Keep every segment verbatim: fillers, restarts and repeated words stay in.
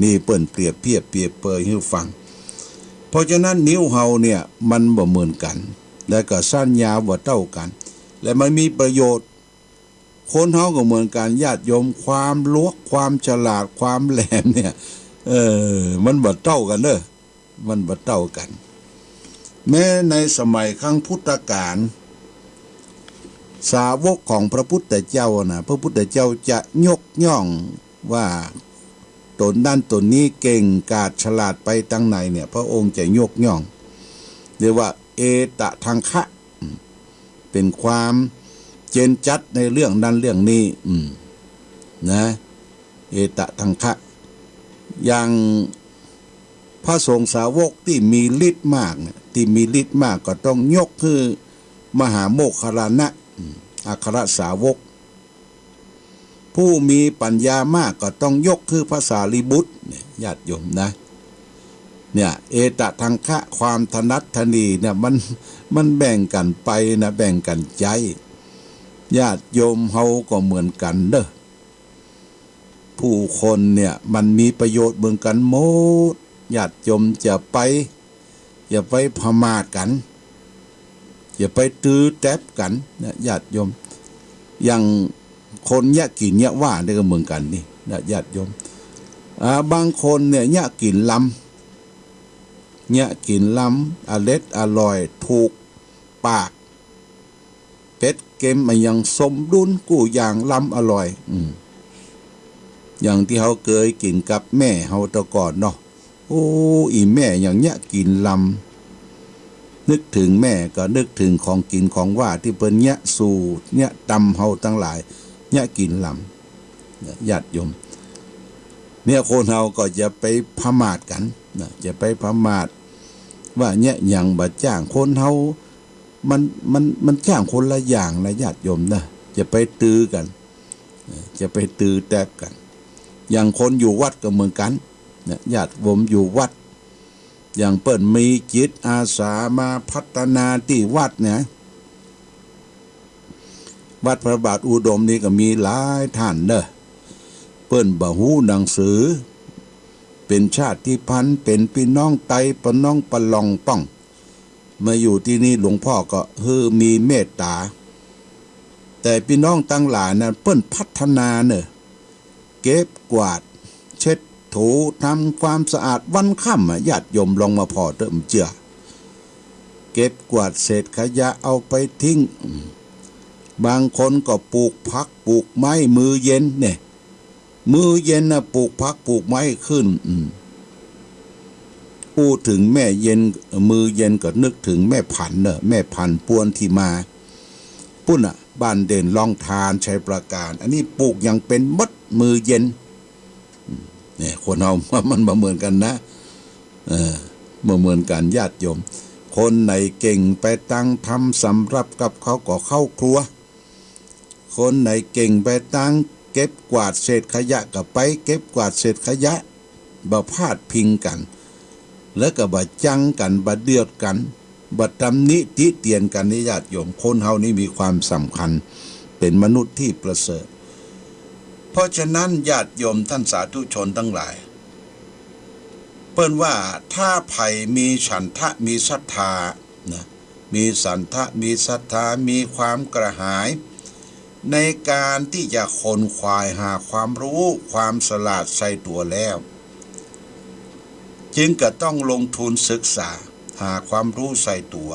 นี่เปิ้นเปรียบเทียบเปรียบเปรยหื้อฟัง เพราะฉะนั้นนิ้วเฮาเนี่ยมันบ่เหมือนกั๋น และก็สั้นยาวบ่เต้ากั๋น และมันมีประโยชน์ คนเฮาก็เหมือนกั๋นญาติโยม ความหลวก ความฉลาด ความแหลมเนี่ย เออ มันบ่เต้ากั๋นเน่อ มันบ่เต้ากั๋น แม้ในสมัยครั้งพุทธกาล สาวกของพระพุทธเจ้านะ พระพุทธเจ้าจะยกย่องว่าต๋นนั้นต๋นนี้เก่งกาจฉลาดไปตางไหนเนี่ย พระองค์จะยกย่อง เรียกว่า เอตทังคะ เป๋นความเจ๋นจัดในเรื่องนั้นเรื่องนี้ อืม นะ เอตทังคะ อย่างพระสงฆ์สาวกตี้มีฤทธิ์มากเนี่ย ตี้มีฤทธิ์มากก็ต้องยกหื้อมหาโมคคัลลานะ อืม อัครสาวก ผู้มีปัญญามากก็ต้องยกหื้อพระสารีบุตรเนี่ย ญาติโยมนะ เนี่ย เอตทังคะ ความถนัดถนีเนี่ย มัน มันแบ่งกั๋นไปนะ แบ่งกั๋นใจ๊ ญาติโยมเฮาก็เหมือนกั๋นเน่อ ผู้คนเนี่ยมันมีประโยชน์เหมือนกั๋นหมด ญาติโยมจะไป อย่าไปผมาทกั๋น อย่าไปตื้อแต๊บกั๋นนะญาติโยม อย่างคนเยียะกิ๋นเยียะว่านี่ก็เหมือนกั๋นนี่นะญาติโยม อ่า บางคนเนี่ยเยียะกิ๋นลำ เยียะกิ๋นลำ อร็ดอร่อย ถูกปาก เผ็ดเค็มอะหยังสมดุลกู้อย่าง ลำอร่อย อืม อย่างตี้เฮาเกยกิ๋นกับแม่เฮาแต่ก่อนเนาะ โอ้ อี่แม่อย่างเยียะกิ๋นลำ นึกเถิงแม่ก็นึกเถิงของกิ๋นของว่าตี้เปิ้นเยียะสู่ เยียะตำเฮาตังหลาย เยียะกิ๋นลำ เนี่ย ญาติโยม เนี่ย คนเฮาก็อย่าไปผมาทกั๋นนะ อย่าไปผมาทว่าเยียะหยังบ่จ้าง คนเฮา มัน มัน มันจ้างคนละอย่างนะญาติโยมนะ จะไปตื้อกั๋น จะไปตื้อแต๊บกั๋น อย่างคนอยู่วัดก็เหมือนกั๋นนะ ญาติโยมอยู่วัด อย่างเปิ้นมีจิตอาสามาพัฒนาตี้วัดเนี่ย วัดพระบาทอุดมนี่ก็มีหลายต้านเน่อ เปิ้นบ่ฮู้หนังสือ เป๋นชาติพันธุ์ เป๋นปี้น้องไต ปี้น้องปะหล่องป้อง มาอยู่ตี้นี่หลวงพ่อก็หื้อมีเมตต๋า แต่ปี้น้องตังหลายนั้นเปิ้นพัฒนาเน่อ เก็บกวาด เช็ดถู ทำความสะอาดวันค่ำอะ ญาติโยมลองมาผ่อเต๊อะ บ่เจื้อ เก็บกวาดเศษขยะเอาไปทิ้ง อืม บางคนก็ปลูกผักปลูกไม้มื้อเย็นเนี่ย มื้อเย็นน่ะปลูกผักปลูกไม้ขึ้น อืม อู้เถิงแม่เย็น มื้อเย็นก็นึกเถิงแม่ผันเน่อ แม่ผัน ปวนที่มา ปุ้นน่ะ บ้านเด่น ร่องทาน ชัยปราการ อันนี้ปลูกหยังเป๋นหมดมื้อเย็น อืม เนี่ย คนเฮา มันบ่เหมือนกั๋นนะ เออ บ่เหมือนกั๋นญาติโยม คนไหนเก่งไปตางธรรมสำรับกับเขาก็เข้าครัว คนไหนเก่งไปตางเก็บกวาดเศษขยะก็ไปเก็บกวาดเศษขยะ บ่พาดพิงกั๋น แล้วก็บ่จังกั๋น บ่เดือดกั๋น บ่ตำหนิติเตียนกั๋นนี่ญาติโยม คนเฮานี่มีความสำคัญ เป๋นมนุษย์ตี้ประเสริฐ เพราะฉะนั้นญาติโยมต้านสาธุชนตังหลาย เปิ้นว่าถ้าใผมีฉันทะมีศรัทธานะ มีฉันทะ มีศรัทธา มีความกระหาย ในก๋านตี้จะขนขวายหาความฮู้ ความฉลาดใส่ตั๋วแล้ว จึงกะต้องลงทุนศึกษาหาความฮู้ใส่ตั๋ว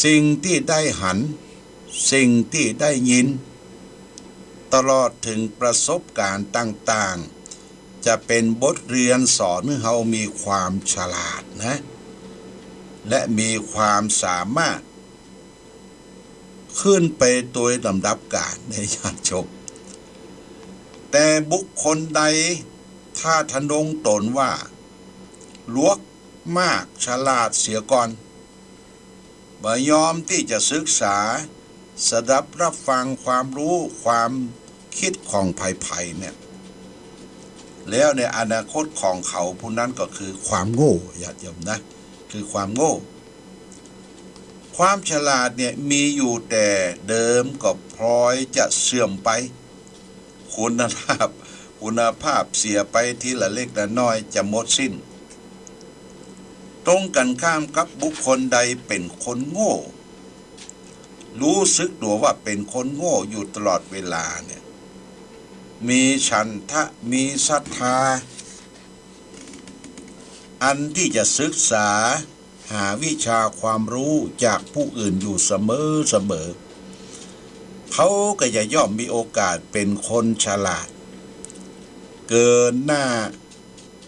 สิ่งตี้ได้หัน สิ่งตี้ได้ยิน ตลอดเถิงประสบก๋ารณ์ต่างๆ จะเป๋นบทเรียนสอนหื้อเฮามีความฉลาดนะ และมีความสามารถ ขึ้นไปโดยลำดับก๋าลในญาติโยม แต่บุคคลใดถ้าทะนงต๋นว่าหลวกมากฉลาดเสียก่อน บ่ยอมตี้จะศึกษา สดับรับฟังความฮู้ ความ คิดของใผๆ เนี่ย แล้วในอนาคตของเขาผู้นั้นก็คือความโง่ ญาติโยมนะ คือความโง่ ความฉลาดเนี่ยมีอยู่แต่เดิมก็พลอยจะเสื่อมไป คุณภาพค คุณภาพเสียไปทีละเล็กละน้อยจะหมดสิ้น ตรงกันข้ามกับบุคคลใดเป๋นคนโง่ รู้สึกตั๋วว่าเป๋นคนโง่อยู่ตลอดเวลาเนี่ย มีฉันทะ มีศรัทธา อันที่จะศึกษาหาวิชาความรู้จากผู้อื่นอยู่เสมอเสมอ เขาก็จะย่อมมีโอกาสเป๋นคนฉลาด เกินหน้า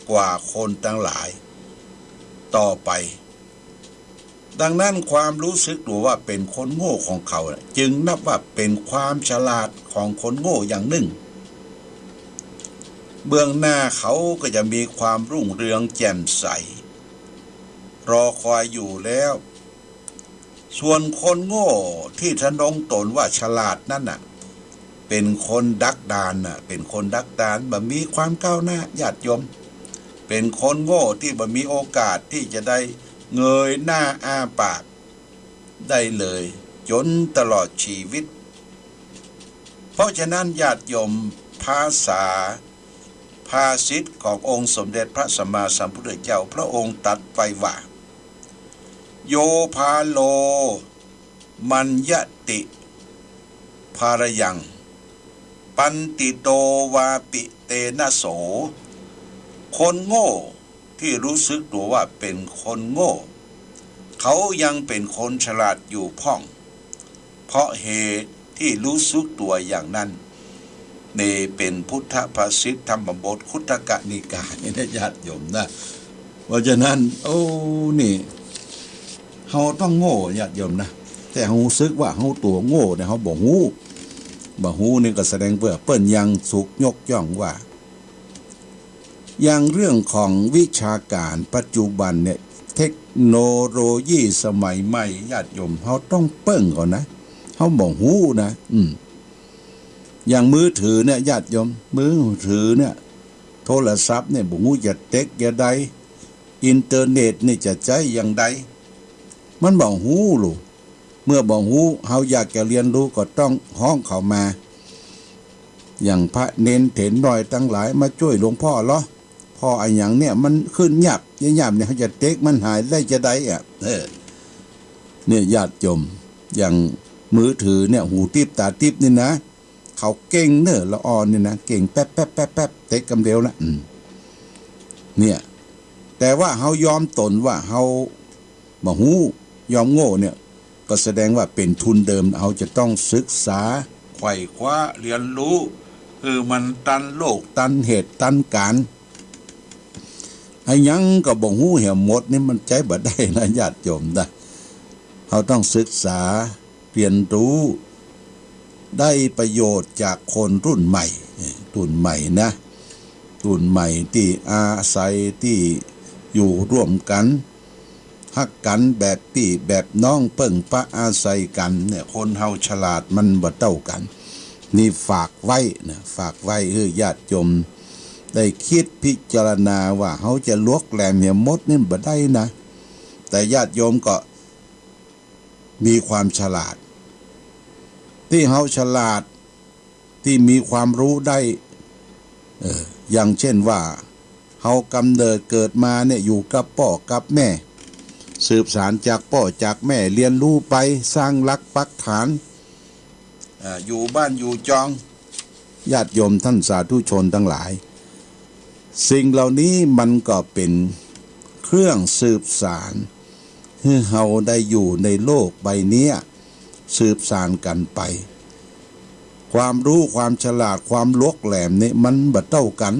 กว่าคนตังหลายต่อไป ดังนั้นความรู้สึกตั๋วว่าเป๋นคนโง่ของเขาน่ะ จึงนับว่าเป๋นความฉลาดของคนโง่อย่างนึ่ง เบื้องหน้าเขาก็จะมีความรุ่งเรืองแจ่มใส รอคอยอยู่แล้ว ส่วนคนโง่ที่ทะนงต๋นว่าฉลาดนั้นน่ะ เป๋นคนดักดานน่ะ เป๋นคนดักดาน บ่มีความก้าวหน้า ญาติโยม เป๋นคนโง่ที่บ่มีโอกาสที่จะได้เงยหน้าอ้าปากได้เลย จ๋นตลอดชีวิต เพราะฉะนั้นญาติโยม ภาษาภาษิตขององค์สมเด็จพระสัมมาสัมพุทธเจ้า พระองค์ตรัสไว้ว่า โยพาโล มัญญติ ภารยัง ปัณฑิโตวาปิเตนะโส คนโง่ที่รู้สึกตั๋วว่าเป๋นคนโง่ เขายังเป๋นคนฉลาดอยู่พ่อง เพราะเหตุที่รู้สึกตั๋วอย่างนั้น นี่เป๋นพุทธภาษิตธรรมบท คุตตกนิกายนะ ญาติโยมนะ เพราะฉะนั้น โอ้ นี่ เฮาต้องโง่ ญาติโยมนะ แต่เฮารู้สึกว่าเฮาตั๋วโง่เนี่ย เฮาบ่ฮู้ บ่ฮู้นี่ก็แสดงว่าเปิ้นยังสุกยกย่องว่า อย่างเรื่องของวิชาการปัจจุบันเนี่ย เทคโนโลยีสมัยใหม่ ญาติโยม เฮาต้องเปิ้งเขานะ เฮาบ่ฮู้นะ อืม อย่างมือถือเนี่ย ญาติโยม มือถือเนี่ย โทรศัพท์เนี่ย บ่ฮู้จะเต๊กจะใด อินเทอร์เน็ตนี่จะใจ๊อย่างใด มันบ่ฮู้ลูก เมื่อบ่ฮู้ เฮาอยากจะเรียนรู้ก็ต้องฮ้องเขามา อย่างพระเณรเถรน้อยตังหลายมาจ้วยหลวงพ่อลอ พ่ออะหยังเนี่ยมันขึ้นหยาบหยาบเนี่ย เฮาจะเต๊กมันหายได้จะใดอะ เออ เนี่ยญาติโยม อย่างมือถือเนี่ย หูติ๊บต๋าติ๊บนี่นะ เขาเก่งเน่อละอ่อนนี่นะ เก่งแป๊บแป๊บแป๊บแป๊บ เต๊กกำเดียวละ อืม เนี่ย แต่ว่าเฮายอมต๋นว่าเฮาบ่ฮู้ ยอมโง่เนี่ย ก็แสดงว่าเป๋นทุนเดิม เฮาจะต้องศึกษา ไขว่คว้า เรียนรู้ หื้อมันตันโลก ตันเหตุ ตันก๋าล อะหยังก็บ่ฮู้เหียหมดนี่มันใจ๊บ่ได้นะ ญาติโยมนะ เฮาต้องศึกษา เรียนรู้ ได้ประโยชน์จากคนรุ่นใหม่ รุ่นใหม่นะ รุ่นใหม่ตี้อาศัยตี้อยู่ร่วมกั๋น ฮักกั๋นแบบปี้แบบน้อง เปิ้งปะอาศัยกั๋นเนี่ย คนเฮาฉลาดมันบ่เต้ากั๋น นี่ฝากไว้นะ ฝากไว้หื้อญาติโยมได้กึ๊ดพิจารณาว่าเฮาจะหลวกแหลมเหียหมดนี่บ่ได้นะ แต่ญาติโยมก็ มีความฉลาด ตี้เฮาฉลาด ตี้มีความฮู้ได้ เออ อย่างเช่นว่า เฮากำเนิดเกิดมาเนี่ย อยู่กับป้อกับแม่ สืบสานจากป้อจากแม่ เรียนฮู้ไป สร้างหลักปักฐาน อ่า อยู่บ้านอยู่จอง ญาติโยมท่านสาธุชนตังหลาย สิ่งเหล่านี้มันก็เป๋นเครื่องสืบสาน หื้อเฮาได้อยู่ในโลกใบเนี้ย สืบสานกั๋นไป ความฮู้ความฉลาดความหลวกแหลมนี่มันบ่เต้ากั๋น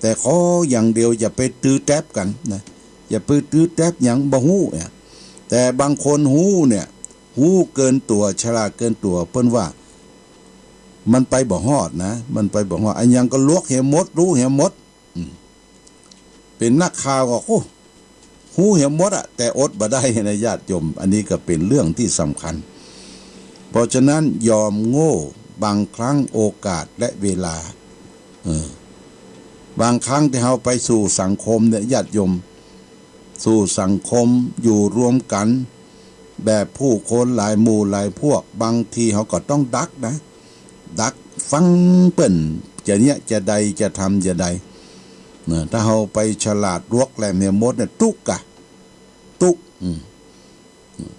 แต่ขออย่างเดียวอย่าไปตื้อแต๊บกั๋นนะ อย่าไปตื้อแต๊บหยังบ่ฮู้เนี่ย แต่บางคนฮู้เนี่ย ฮู้เกินตั๋ว ฉลาดเกินตั๋ว เปิ้นว่า มันไปบ่ฮอดนะ มันไปบ่ฮอด อะหยังก็หลวกเหียหมด ฮู้เหียหมด อืม เป๋นนักข่าวก็ โอ้ ฮู้เหียหมดอะ แต่อดบ่ได้นะญาติโยม อันนี้ก็เป๋นเรื่องตี้สำคัญ เพราะฉะนั้นยอมโง่บางครั้งโอกาสและเวลา เออ บางครั้งตี้เฮาไปสู่สังคมเนี่ยญาติโยม สู่สังคมอยู่รวมกั๋น แบบผู้คนหลายหมู่หลายพวก บางทีเฮาก็ต้องดักนะ ดักฟังเปิ้น จะเยียะจะใด จะทำจะใด นะ ถ้าเฮาไปฉลาดลวกแหลมเหียหมดเนี่ย ตุ๊กข์กะ ตุ๊กข์ อืม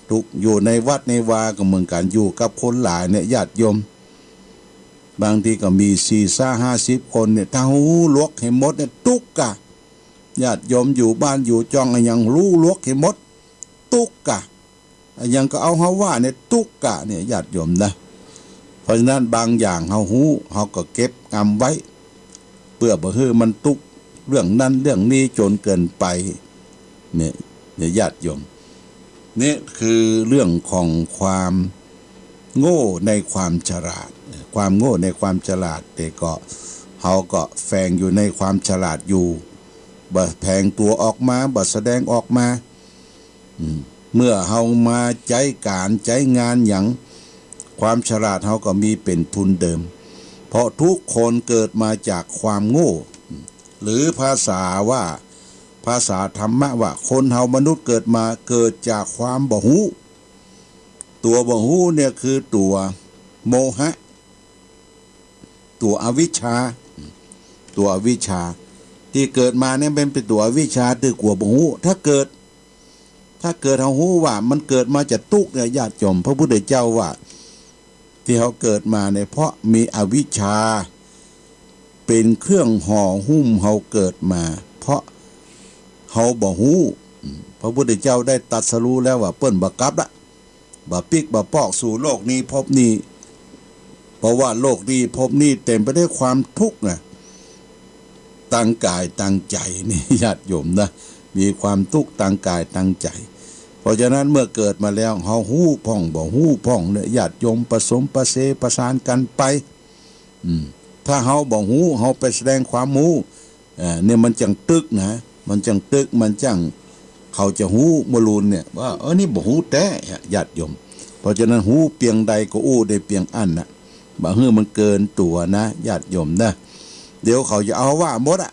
ตุ๊กข์ อยู่ในวัดในวาก็เหมือนกั๋น อยู่กับคนหลายเนี่ย ญาติโยม บางทีก็มีสี่ซะห้าสิบคนเนี่ย ถ้าฮู้ลวกหื้อหมดเนี่ย ตุ๊กข์กะ ญาติโยม อยู่บ้านอยู่จองอะหยังฮู้ลวกหื้อหมด ตุ๊กข์กะ อะหยังก็เอาเฮาว่าเนี่ย ตุ๊กข์กะเนี่ย ญาติโยมนะ เพราะฉะนั้นบางอย่างเฮาฮู้ เฮาก็เก็บอำไว้ เปื้อบ่หื้อมันตุ๊กข์เรื่องนั้นเรื่องนี้จ๋นเกินไป เนี่ย เนี่ย ญาติโยม นี่คือเรื่องของความโง่ในความฉลาด ความโง่ในความฉลาด แต่ก็ เฮาก็แฝงอยู่ในความฉลาดอยู่ บ่แผงตั๋วออกมา บ่แสดงออกมา อืม เมื่อเฮามาใจ๊ก๋านใจ๊งานหยัง ความฉลาดเฮาก็มีเป๋นทุนเดิม เพราะทุกคนเกิดมาจากความโง่ หรือภาษาว่า ภาษาธรรมะว่า คนเฮามนุษย์เกิดมาเกิดจากความบ่ฮู้ ตั๋วบ่ฮู้เนี่ยคือตั๋วโมหะ ตั๋วอวิชชา ตั๋วอวิชชา ตี้เกิดมาเนี่ยมันเป๋นตั๋วอวิชชา ตี้กั๋วบ่ฮู้ ถ้าเกิด ถ้าเกิดเฮาฮู้ว่ามันเกิดมาจะตุ๊กข์เนี่ย ญาติโยม พระพุทธเจ้าว่า ตี้เฮาเกิดมาเนี่ย เพราะมีอวิชชา เป๋นเครื่องห่อหุ้มเฮาเกิดมา เพราะเฮาบ่ฮู้ พระพุทธเจ้าได้ตรัสรู้แล้วว่าเปิ้นบ่กลับละ บ่ปิ๊กบ่ปอกสู่โลกนี้ภพนี้ เพราะว่าโลกนี้ภพนี้เต็มไปด้วยความทุกข์นะ ตางก๋ายตางใจ๋นี่ ญาติโยมนะ มีความทุกข์ตางก๋ายตางใจ๋ เพราะฉะนั้นเมื่อเกิดมาแล้ว เฮาฮู้พ่องบ่ฮู้พ่องเนี่ย ญาติโยม ผสมประเสประสานกั๋นไป อืม ถ้าเฮาบ่ฮู้ เฮาไปแสดงความฮู้ เอ่อ เนี่ยมันจั่งตึกนะ มันจั่งตึก มันจั่ง เขาจะฮู้บ่ลูนเนี่ย ว่า เออ นี่บ่ฮู้แต๊ ญาติโยม เพราะฉะนั้นฮู้เปียงใดก็อู้ได้เปียงอั้นน่ะ บ่หื้อมันเกินตั๋วนะ ญาติโยมนะ เดี๋ยวเขาจะเอาว่าหมดอะ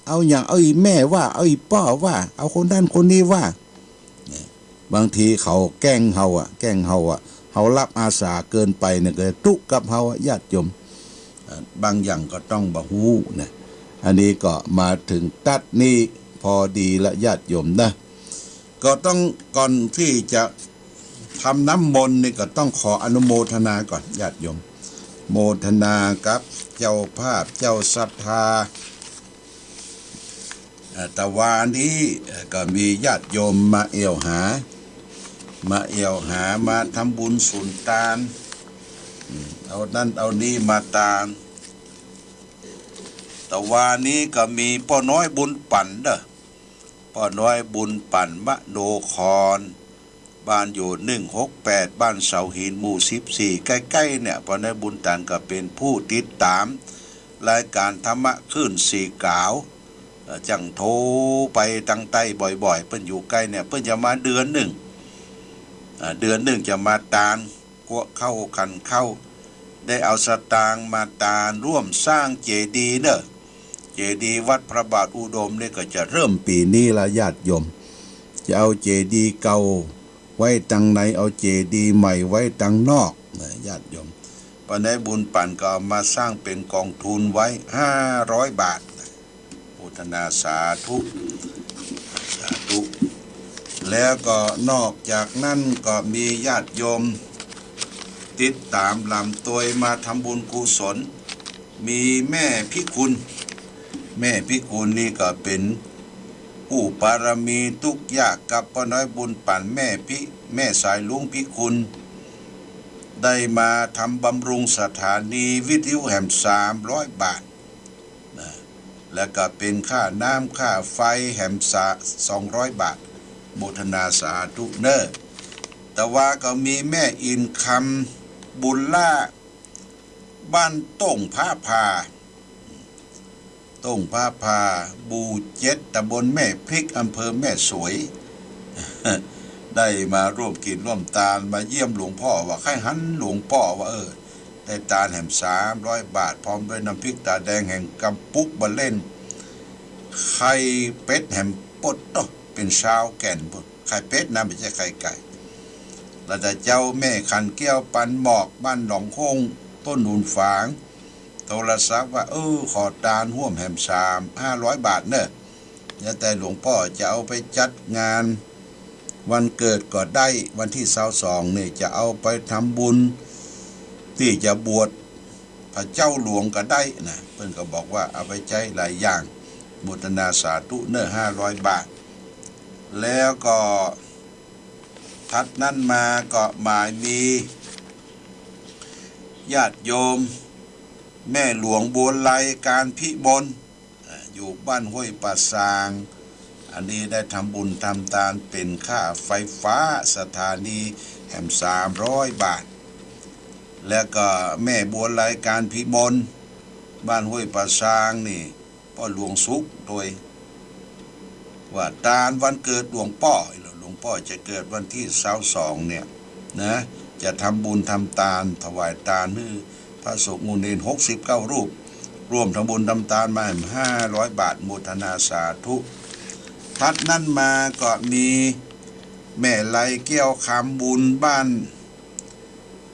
เอาหยัง เอาอี่แม่ว่า เอาอี่ป้อว่า เอาคนนั้นคนนี้ว่า เนี่ย บางทีเขาแกล้งเฮาอะ แกล้งเฮาอะ เฮารับอาสาเกินไปเนี่ย ก็ตุ๊กข์กับเฮาอะ ญาติโยม อ่า บางอย่างก็ต้องบ่ฮู้นะ อันนี้ก็มาเถิงตั๊ดนี้พอดีละ ญาติโยมนะ ก็ต้อง ก่อนตี้จะทำน้ำมนต์นี่ก็ต้องขออนุโมทนาก่อน ญาติโยม โมทนากับเจ้าภาพ เจ้าศรัทธา อ่า ตะวานี้ก็มีญาติโยมมาแอ่วหา มาแอ่วหา มาทำบุญสุนตาน อืม เอานั้นเอานี้มาตาน ตะวานี้ก็มีป้อน้อยบุญปั๋นเด้อ ป้อน้อยบุญปั๋น มโนคร บ้านอยู่หนึ่งหกแปด บ้านเสาหิน หมู่สิบสี่ ใก้ๆ เนี่ย ป้อน้อยบุญปั๋นก็เป๋นผู้ติดต๋ามรายก๋านธรรมะคลื่นสี่ก๋าว เอ่อ จั่งโทรไปตางใต้บ่อยๆ เปิ้นอยู่ใก้เนี่ย เปิ้นจะมาเดือนนึ่ง อ่า เดือนนึ่งจะมาตาน กั๊วข้าวขันข้าว ได้เอาสตางค์มาตานร่วมสร้างเจดีย์เน่อ เจดีย์วัดพระบาทอุดมนี่ก็จะเริ่มปี๋นี้ละ ญาติโยม จะเอาเจดีย์เก่าไว้ตังใน เอาเจดีย์ใหม่ไว้ตังนอกนะ ญาติโยม ป้อน้อยบุญปั๋นก็เอามาสร้างเป๋นก๋องทุนไว้ห้าร้อยบาท โมทนาสาธุ สาธุ แล้วก็นอกจากนั้นก็มีญาติโยมติดต๋ามหลำตวยมาทำบุญกุศล มีแม่พิกุล แม่พิกุลนี่ก็เป๋นผู้ปารมีตุ๊กยากกับป้อน้อยบุญปั๋น แม่พิ แม่สายลุงพิกุล ได้มาทำบำรุงสถานีวิทยุแหมสามร้อยบาท นะ แล้วก็เป๋นค่าน้ำค่าไฟแหมสา สองร้อยบาท โมทนาสาธุเน่อ ตะวาก็มีแม่อินคำบุญล่า บ้านต้งผ้าผ่า ต้งผ้าผ่า หมู่เจ็ด ตำบลแม่พริก อำเภอแม่สวย ได้มาร่วมกิ๋นร่วมตาน มาเยี่ยมหลวงป้อ ว่าใค่หันหลวงป้อว่า เออ ได้ตานแหมสามร้อยบาท พร้อมด้วยน้ำพริกต๋าแดงแหมกำปุกบ่าเล่น ไข่เป็ดแหม โป๊ดโต๊ะ เป๋นซาวแก่นปู้น ไข่เป็ดนะ บ่ใจ้ไข่ไก่ แล้วแต่เจ้าแม่ขันแก้วปันหมอก บ้านหนองโฮ่ง ต้นหนุนฝาง โทรศัพท์ว่า เออ ขอตานฮ่วมแหมสาม ห้าร้อยบาทเน่อ แล้วแต่หลวงป้อจะเอาไปจัดงานวันเกิดก็ได้ วันตี้ซาวสองนี่จะเอาไปทำบุญตี้จะบวชพระเจ้าหลวงก็ได้นะ เปิ้นก็บอกว่าเอาไปใจ๊หลายอย่าง โมทนาสาธุเน่อ ห้าร้อยบาท แล้วก็ ถัดนั้นมาก็หมายมีญาติโยม แม่หลวงบัวไล การพิมล อ่า อยู่บ้านห้วยป่าซาง อันนี้ได้ทำบุญทำตานเป๋นค่าไฟฟ้าสถานีแหมสามร้อยบาท แล้วก็แม่บัวไล การพิมล บ้านห้วยป่าซางนี่ ป้อหลวงสุขโตย ว่าตานวันเกิดหลวงป้อ หลวงป้อจะเกิดวันตี้ซาวสองเนี่ยนะ จะทำบุญทำตาน ถวายตานหื้อพระสงฆ์อุเณรหกสิบเก้ารูป ร่วมทำบุญทำตานมาห้าร้อยบาท โมทนาสาธุ ถัดนั้นมาก็มีแม่ไล แก้วคำบุญ บ้าน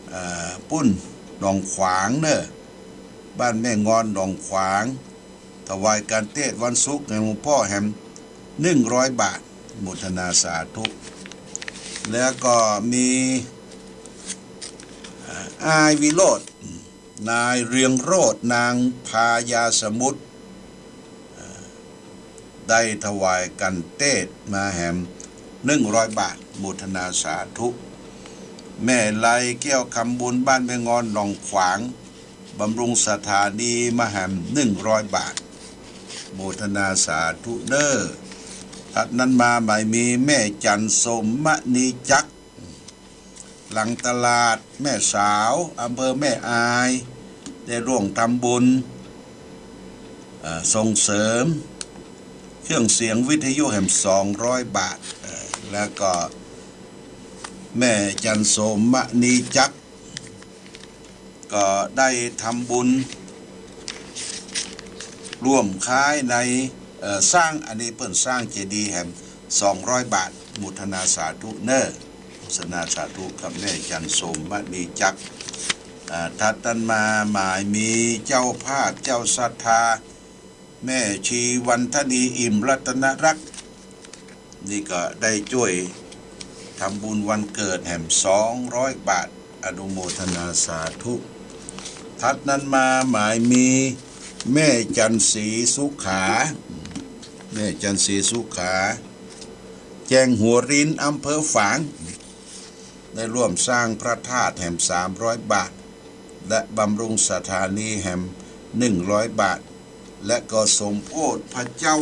เอ่อ ปุ้นหนองขวางเน่อ บ้านแม่งอนหนองขวาง ถวายการเตสน์วันศุกร์แหมหลวงป้อแหมหนึ่งร้อยบาท โมทนาสาธุ แล้วก็มี เอ่อ อ้ายวิโรจน์ นายเรืองโรจน์ นางพายาสมุทร เอ่อ ได้ถวายการเตสน์มาแหมหนึ่งร้อยบาท โมทนาสาธุ แม่ไล แก้วคำบุญ บ้านแม่งอนหนองขวาง บำรุงสถานีมาแหมหนึ่งร้อยบาท โมทนาสาธุเน่อ ถัดนั้นมาหมายมีแม่จันทร์สมมณีจักร หลังตลาดแม่สาว อำเภอแม่อาย ได้ร่วมทำบุญ เอ่อ ส่งเสริมเครื่องเสียงวิทยุแหมสองร้อยบาท เอ่อ แล้วก็แม่จันทร์สมมณีจักร ก็ได้ทำบุญร่วมขายใน เอ่อ สร้าง อันนี้เปิ้นสร้างเจดีย์แหมสองร้อยบาท โมทนาสาธุเน่อ โมทนาสาธุกับแม่จันทร์สมมณีจักร อ่า ถัดนั้นมาหมายมีเจ้าภาพเจ้าศรัทธา แม่ชีวันทนี อิ่มรัตนรักษ์ นี่ก็ได้จ้วยทำบุญวันเกิดแหมสองร้อยบาท อนุโมทนาสาธุ ถัดนั้นมาหมายมีแม่จันทร์ศรีสุขา แม่จันทร์ศรีสุขา แจ้งหัวริน อำเภอฝาง ได้ร่วมสร้างพระธาตุแหมสามร้อยบาท และบำรุงสถานีแหมหนึ่งร้อยบาท และก็สมโภชพระเจ้า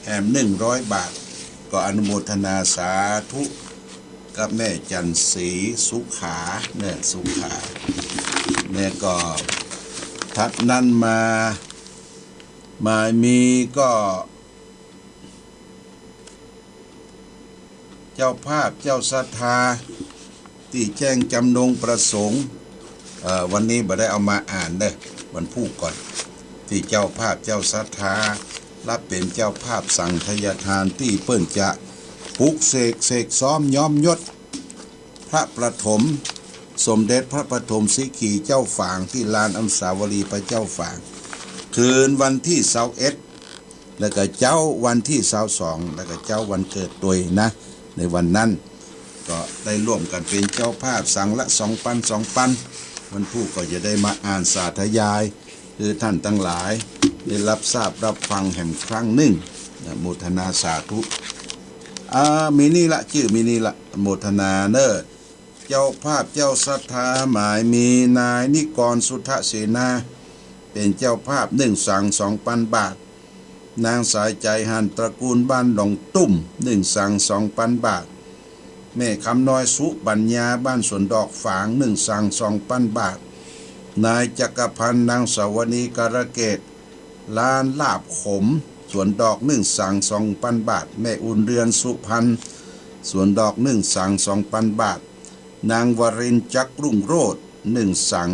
แหมหนึ่งร้อยบาท ก็อนุโมทนาสาธุกับแม่จันทร์ศรีสุขา แม่สุขา แม่ก็ ถัดนั้นมาหมายมีก็ เจ้าภาพเจ้าศรัทธาตี้แจ้งจำนงประสงค์ เอ่อ วันนี้บ่ได้เอามาอ่านเน่อ วันพูกก่อน ตี้เจ้าภาพเจ้าศรัทธารับเป๋นเจ้าภาพสังฆทายทานตี้เปิ้นจะปลุกเสก เสกซ้อมย้อมยศ พระประถม สมเด็จพระปฐมสิกขีเจ้าฝางตี้ลานอนุสาวรีย์พระเจ้าฝาง คืนวันตี้ซาวเอ็ด แล้วก็เจ๊าวันตี้ซาวสอง แล้วก็เจ๊าวันเกิดตวยนะ ในวันนั้นก็ได้ร่วมกั๋นเป๋นเจ้าภาพสังละสองปัน สองปัน วันพูกก็จะได้มาอ่านสาธยาย หื้อต้านตังหลายได้รับทราบรับฟังแหมครั้งนึ่ง นะ โมทนาสาธุ อ่า มีนี่ละ จื้อมีนี่ละ โมทนาเน่อ เจ้าภาพเจ้าศรัทธาหมายมีนายนิกรสุทธเสนา เป๋นเจ้าภาพนึ่งสังสองปันบาท นางสายใจ๋ หันตระกูล บ้านหนองตุ้ม นึ่งสังสองปันบาท แม่คำน้อย สุปัญญา บ้านสวนดอกฝาง นึ่งสังสองปันบาท นายจักรพันธ์ นางสาวนี กาลเกต ร้านลาบขม สวนดอก นึ่งสังสองปันบาท แม่อุ่นเรือน สุพรรณ สวนดอก นึ่งสังสองปันบาท นางวรินทร์ จักรุ่งโรจน์ นึ่งสัง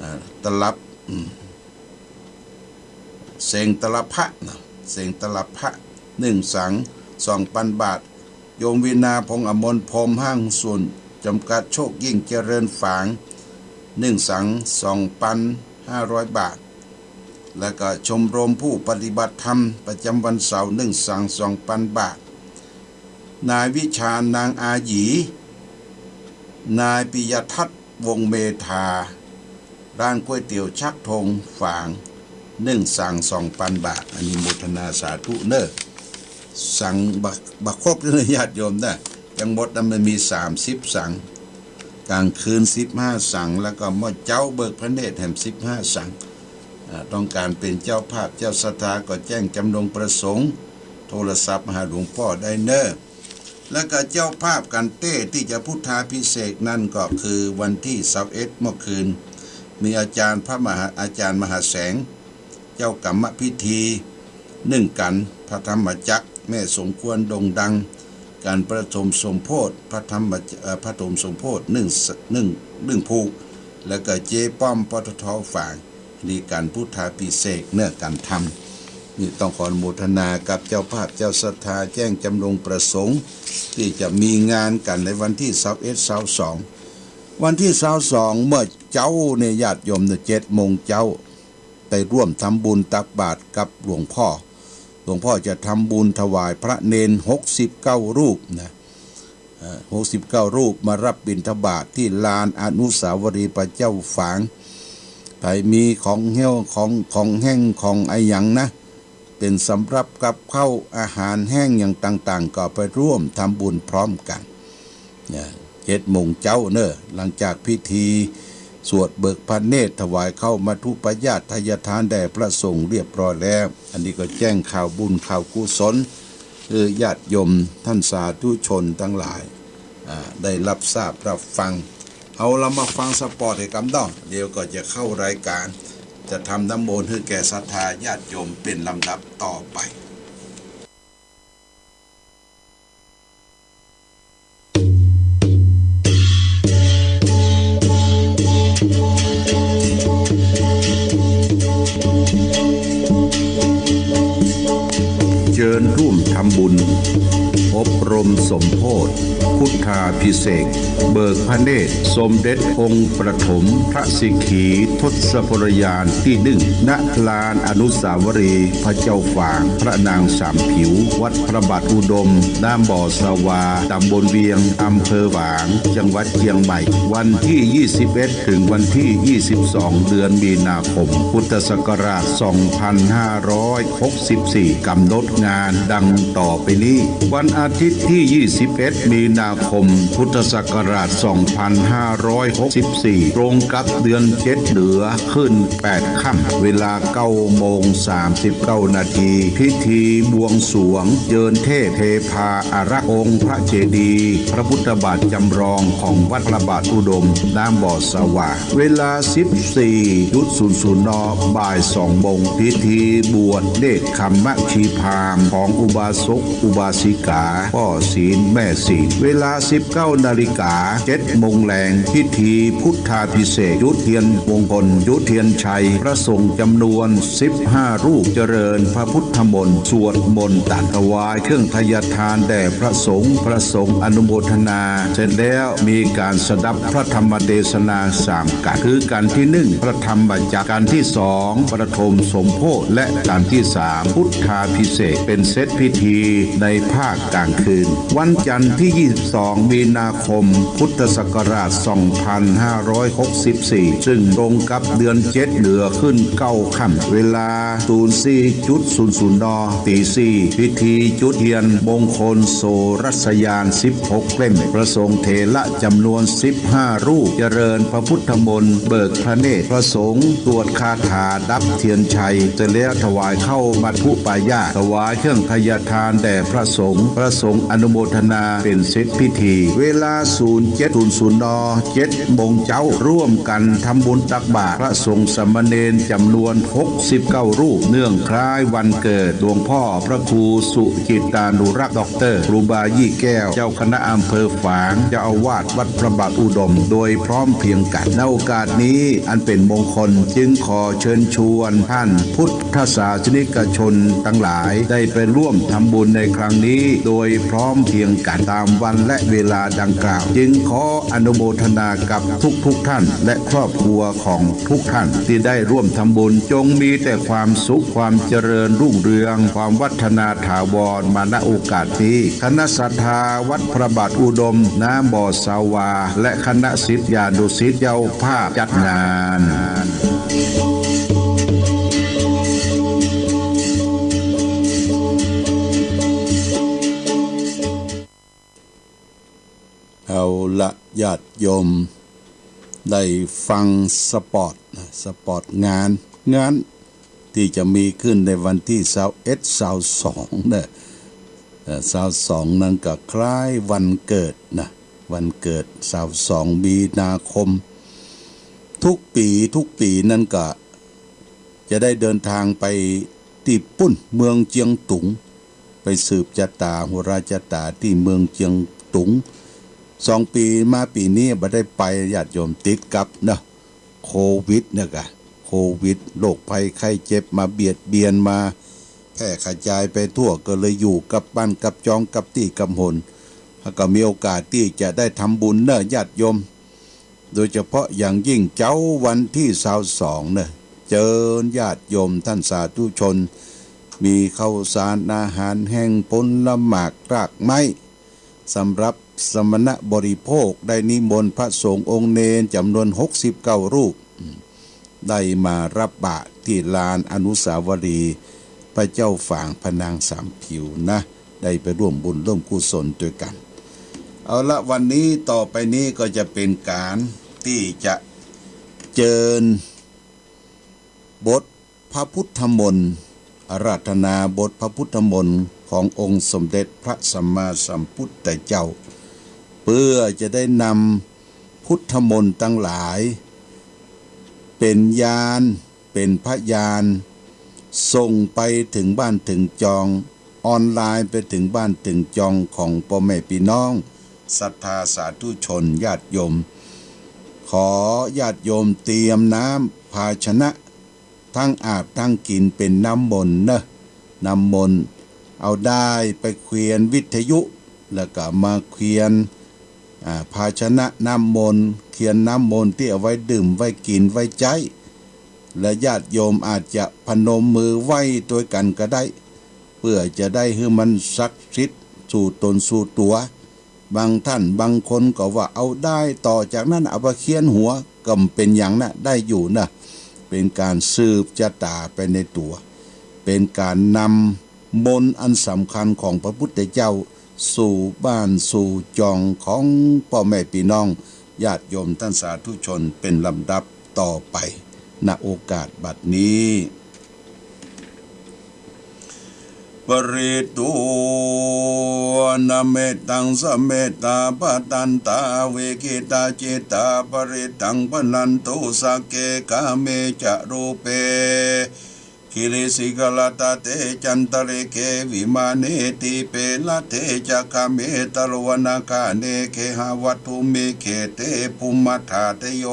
อ่า ตลับ อืม เสงตลับพระนะ เสงตลับพระ นึ่งสังสองปันบาท โยมวีณา พงษ์อมรพรหม ห้างหุ้นส่วนจำกัดโชคยิ่งเจริญฝาง นึ่งสังสองปันห้าร้อยบาท แล้วก็ชมรมผู้ปฏิบัติธรรมประจำวันเสาร์ นึ่งสังสองปันบาท นายวิชาญ นางอาหยี นายปิยทัศน์ วงศ์เมธา ร้านก๋วยเตี๋ยวชักธงฝาง นึ่งสังสองปันบาท อนุโมทนาสาธุเน่อ สังบ่ บ่ครบเน่อญาติโยมเน่อ จั้งหมดนั้นมันมีสามสิบสัง ก๋างคืนสิบห้าสัง แล้วก็เมื่อเจ๊าเบิกพระเนตรแหมสิบห้าสัง อ่า ต้องก๋านเป๋นเจ้าภาพเจ้าศรัทธาก็แจ้งจำนงประสงค์ โทรศัพท์มาหาหลวงป้อได้เน่อ แล้วก็เจ้าภาพก๋านเต๊อะตี้จะพุทธาภิเษกนั้นก็คือวันตี้ซาวเอ็ดเมื่อคืน มีอาจารย์พระมหา อาจารย์มหาแสง เจ้ากรรมพิธีนึ่งกัณฑ์พระธรรมจักร แม่สมควรโด่งดัง ก๋านประถมสมโภชน์พระธรรม เอ่อ ประถมสมโภชน์นึ่ง นึ่ง นึ่งผูก แล้วก็เจ๊ป้อม ปตท ฝาง ในก๋านพุทธาภิเษกเน่อก๋านธรรม นี่ต้องขออนุโมทนากับเจ้าภาพเจ้าศรัทธาแจ้งจำนงประสงค์ ตี้จะมีงานกั๋นในวันตี้ซาวเอ็ด ซาวสอง วันตี้ซาวสองเมื่อเจ๊าเนี่ยญาติโยมเน่อ เจ็ดโมงเจ๊า ไปร่วมทำบุญตักบาตรกับหลวงป้อ หลวงป้อจะทำบุญถวายพระเณรหกสิบเก้ารูปนะ เอ่อ หกสิบเก้ารูปมารับบิณฑบาตที่ลานอนุสาวรีย์พระเจ้าฝาง ใผมีของเหี่ยว ของ ของแห้ง ของอะหยังนะ เป๋นสำรับกับข้าวอาหารแห้งอย่างต่างๆ ก็ไปร่วมทำบุญพร้อมกั๋น นะ เจ็ดโมงเจ๊าเน่อ หลังจากพิธีสวดเบิกพระเนตร ถวายข้าวมัทธุปายาตไทยทานแด่พระสงฆ์เรียบร้อยแล้ว อันนี้ก็แจ้งข่าวบุญข่าวกุศล คือญาติโยมต้านสาธุชนตังหลาย อ่า ได้รับทราบรับฟัง เอาละมาฟังสปอร์ตแหมกำเนาะ เดี๋ยวก็จะเข้ารายก๋าน จะทำน้ำมนต์หื้อแก่ศรัทธาญาติโยมเป๋นลำดับต่อไป เจิญร่วมทำบุญอบรมสมโภชน์พุทธาภิเษก เบิกพระเนตรสมเด็จองค์ปฐมพระสิกขีทศพลยานตี้นึ่ง ณ ลานอนุสาวรีย์พระเจ้าฝาง พระนางสามผิว วัดพระบาทอุดม น้ำบ่อสวา ต๋ำบลเวียง อำเภอฝาง จังหวัดเจียงใหม่ วันตี้ยี่สิบเอ็ด ถึงวันตี้ยี่สิบสอง เดือนมีนาคม พุทธศักราชสองพันห้าร้อยหกสิบสี่ กำหนดงานดังต่อไปนี้ วันอาทิตย์ตี้ยี่สิบเอ็ด มีนาคม พุทธศักราชสองพันห้าร้อยหกสิบสี่ ตรงกับเดือนเจ็ดเหนือขึ้นแปดค่ำ เวลาเก้าโมงสามสิบเก้านาที พิธีบวงสรวงเจิญเทพเทพาอารักษ์องค์พระเจดีย์พระพุทธบาทจำลองของวัดพระบาทอุดม น้ำบ่อสวา เวลาสิบสี่จุดศูนย์ศูนย์ น. บ่ายสองโมง พิธีบวชเนกขัมมชีพราหมณ์ของอุบาสกอุบาสิกา ป้อศีลแม่ศีล เวลาสิบเก้านาฬิกา เจ็ดโมงแลง พิธีพุทธาภิเษก จุดเทียนมงคล จุดเทียนชัย พระสงฆ์จำนวนสิบห้ารูป เจริญพระพุทธมนต์ สวดมนต์ตัน ถวายเครื่องไทยทานแด่พระสงฆ์ พระสงฆ์อนุโมทนา เสร็จแล้วมีก๋านสดับพระธรรมเตสนาสามกัณฑ์ คือกัณฑ์ตี้นึ่ง พระธรรมจักร กัณฑ์ตี้สอง ประถมสมโภชน์ และกัณฑ์ตี้สาม พุทธาภิเษก เป๋นเสร็จพิธีในภาคก๋างคืน วันจันทร์ตี้ยี่สิบสอง มีนาคม พุทธศักราชสองพันห้าร้อยหกสิบสี่ ซึ่งตรงกับเดือนเจ็ดเหนือขึ้นเก้าค่ำ เวลาศูนย์สี่จุดศูนย์ศูนย์ น. ตีสี่ พิธีจุดเทียนมงคลโสรสญาณสิบหกเล่ม พระสงฆ์เถระจำนวนสิบห้ารูป เจริญพระพุทธมนต์ เบิกพระเนตร พระสงฆ์สวดคาถาดับเทียนชัย เสร็จแล้วถวายข้าวมัทธุปายาต ถวายเครื่องไทยทานแด่พระสงฆ์ พระสงฆ์อนุโมทนาเป๋นเสร็จพิธี เวลาศูนย์เจ็ดศูนย์ศูนย์ น. เจ็ดโมงเจ๊า ร่วมกั๋นทำบุญตักบาตรพระสงฆ์สามเณรจำนวนหกสิบเก้ารูป เนื่องคล้ายวันเกิดหลวงป้อพระครูสุจิตตานุรักษ์ ด็อกเตอร์ ครูบายี่แก้ว เจ้าคณะอำเภอฝาง เจ้าอาวาสวัดพระบาทอุดม โดยพร้อมเพรียงกั๋น ในโอกาสนี้อันเป๋นมงคล จึงขอเชิญชวนต้านพุทธศาสนิกชนตังหลายได้ไปร่วมทำบุญในครั้งนี้ โดย ยพร้อมเพรียงกันตามวันและเวลาดังกล่าว จึงขออนุโมทนากับทุกๆท่านและครอบครัวของทุกท่านตี้ได้ร่วมทำบุญ จงมีแต่ความสุข ความเจริญรุ่งเรือง ความวัฒนาถาวรมา ณ โอกาสนี้ คณะศรัทธาวัดพระบาทอุดม น้ำบ่อสาวา และคณะศิษยานุศิษย์เจ้าภาพจัดงาน เอาละญาติโยม ได้ฟังสปอตนะ สปอตงาน งานตี้จะมีขึ้นในวันตี้ซาวเอ็ด ซาวสองนะ เอ่อ ซาวสองนั้นก็คล้ายวันเกิดนะ วันเกิด ซาวสองมีนาคม ทุกปี๋ ทุกปี๋นั้นก็ จะได้เดินทางไปตี้ปุ้น เมืองเจียงตุง ไปสืบจะต๋า โหราจะต๋าตี้เมืองเจียงตุง สองปี๋มาปี๋นี้บ่ได้ไป ญาติโยม ติดกับเนาะ โควิดเนี่ยกะ โควิด โรคภัยไข้เจ็บมาเบียดเบียน มาแพร่ขจายไปทั่ว ก็เลยอยู่กับบ้านกับจอง กับตี้กับหน แล้วก็มีโอกาสตี้จะได้ทำบุญเนาะญาติโยม โดยเฉพาะอย่างยิ่งเจ๊าวันตี้ซาวสองเน่อ เจิญญาติโยมต้านสาธุชน มีข้าวสารอาหารแห้ง ผลหมากรากไม้ สำหรับสมณะบริโภค ได้นิมนต์พระสงฆ์องค์เณรจ๋ำนวนหกสิบเก้ารูป ได้มารับบาตรตี้ลานอนุสาวรีย์พระเจ้าฝางพระนางสามผิวนะ ได้ไปร่วมบุญร่วมกุศลตวยกั๋น เอาละ วันนี้ต่อไปนี้ก็จะเป๋นก๋านตี้จะเจิญบทพระพุทธมนต์ อาราธนาบทพระพุทธมนต์ขององค์สมเด็จพระสัมมาสัมพุทธเจ้า เปื้อจะได้นำพุทธมนต์ตังหลาย เป๋นญาณ เป๋นพยาน ส่งไปเถิงบ้านเถิงจอง ออนไลน์ไปเถิงบ้านเถิงจองของป้อแม่ปี้น้องศรัทธาสาธุชนญาติโยม ขอญาติโยมเตรียมน้ำภาชนะ ตังอาบตังกิ๋นเป๋นน้ำมนต์เน่อ น้ำมนต์ เอาด้ายไปเขียนวิทยุ แล้วก็มาเขียน อ่า ภาชนะน้ำมนต์ เขียนน้ำมนต์ตี้เอาไว้ดื่ม ไว้กิ๋น ไว้ใจ๊ และญาติโยมอาจจะพนมมือไหว้ตวยกั๋นก็ได้ เปื้อจะได้หื้อมันศักดิ์สิทธิ์สู่ต๋นสู่ตั๋ว บางต้านบางคนก็ว่าเอาด้ายต่อจากนั้นเอาไปเขียนหัว ก็บ่เป๋นหยังนะ ได้อยู่นะ เป๋นก๋านสืบจะต๋าไปในตั๋ว เป๋นก๋านนำมนต์อันสำคัญของพระพุทธเจ้า สู่บ้านสู่จองของป้อแม่ปี้น้องญาติโยมต้านสาธุชนเป๋นลำดับต่อไป ณ โอกาสบัดนี้ ปริตตูวนะเมตตังสะเมตตา ภะทันตา อวิกขิตาจิตตา ปริตตังภะนันตุ สักเข กาเม จะรูเป กิริสิขะรัตตะเต จันตะริเข วิมาเน ตีปะ รัตเถ จะคาเม ตะโรวนาคาเน เขหะวัตถุมิกเข เต ภุมมะธาตะโย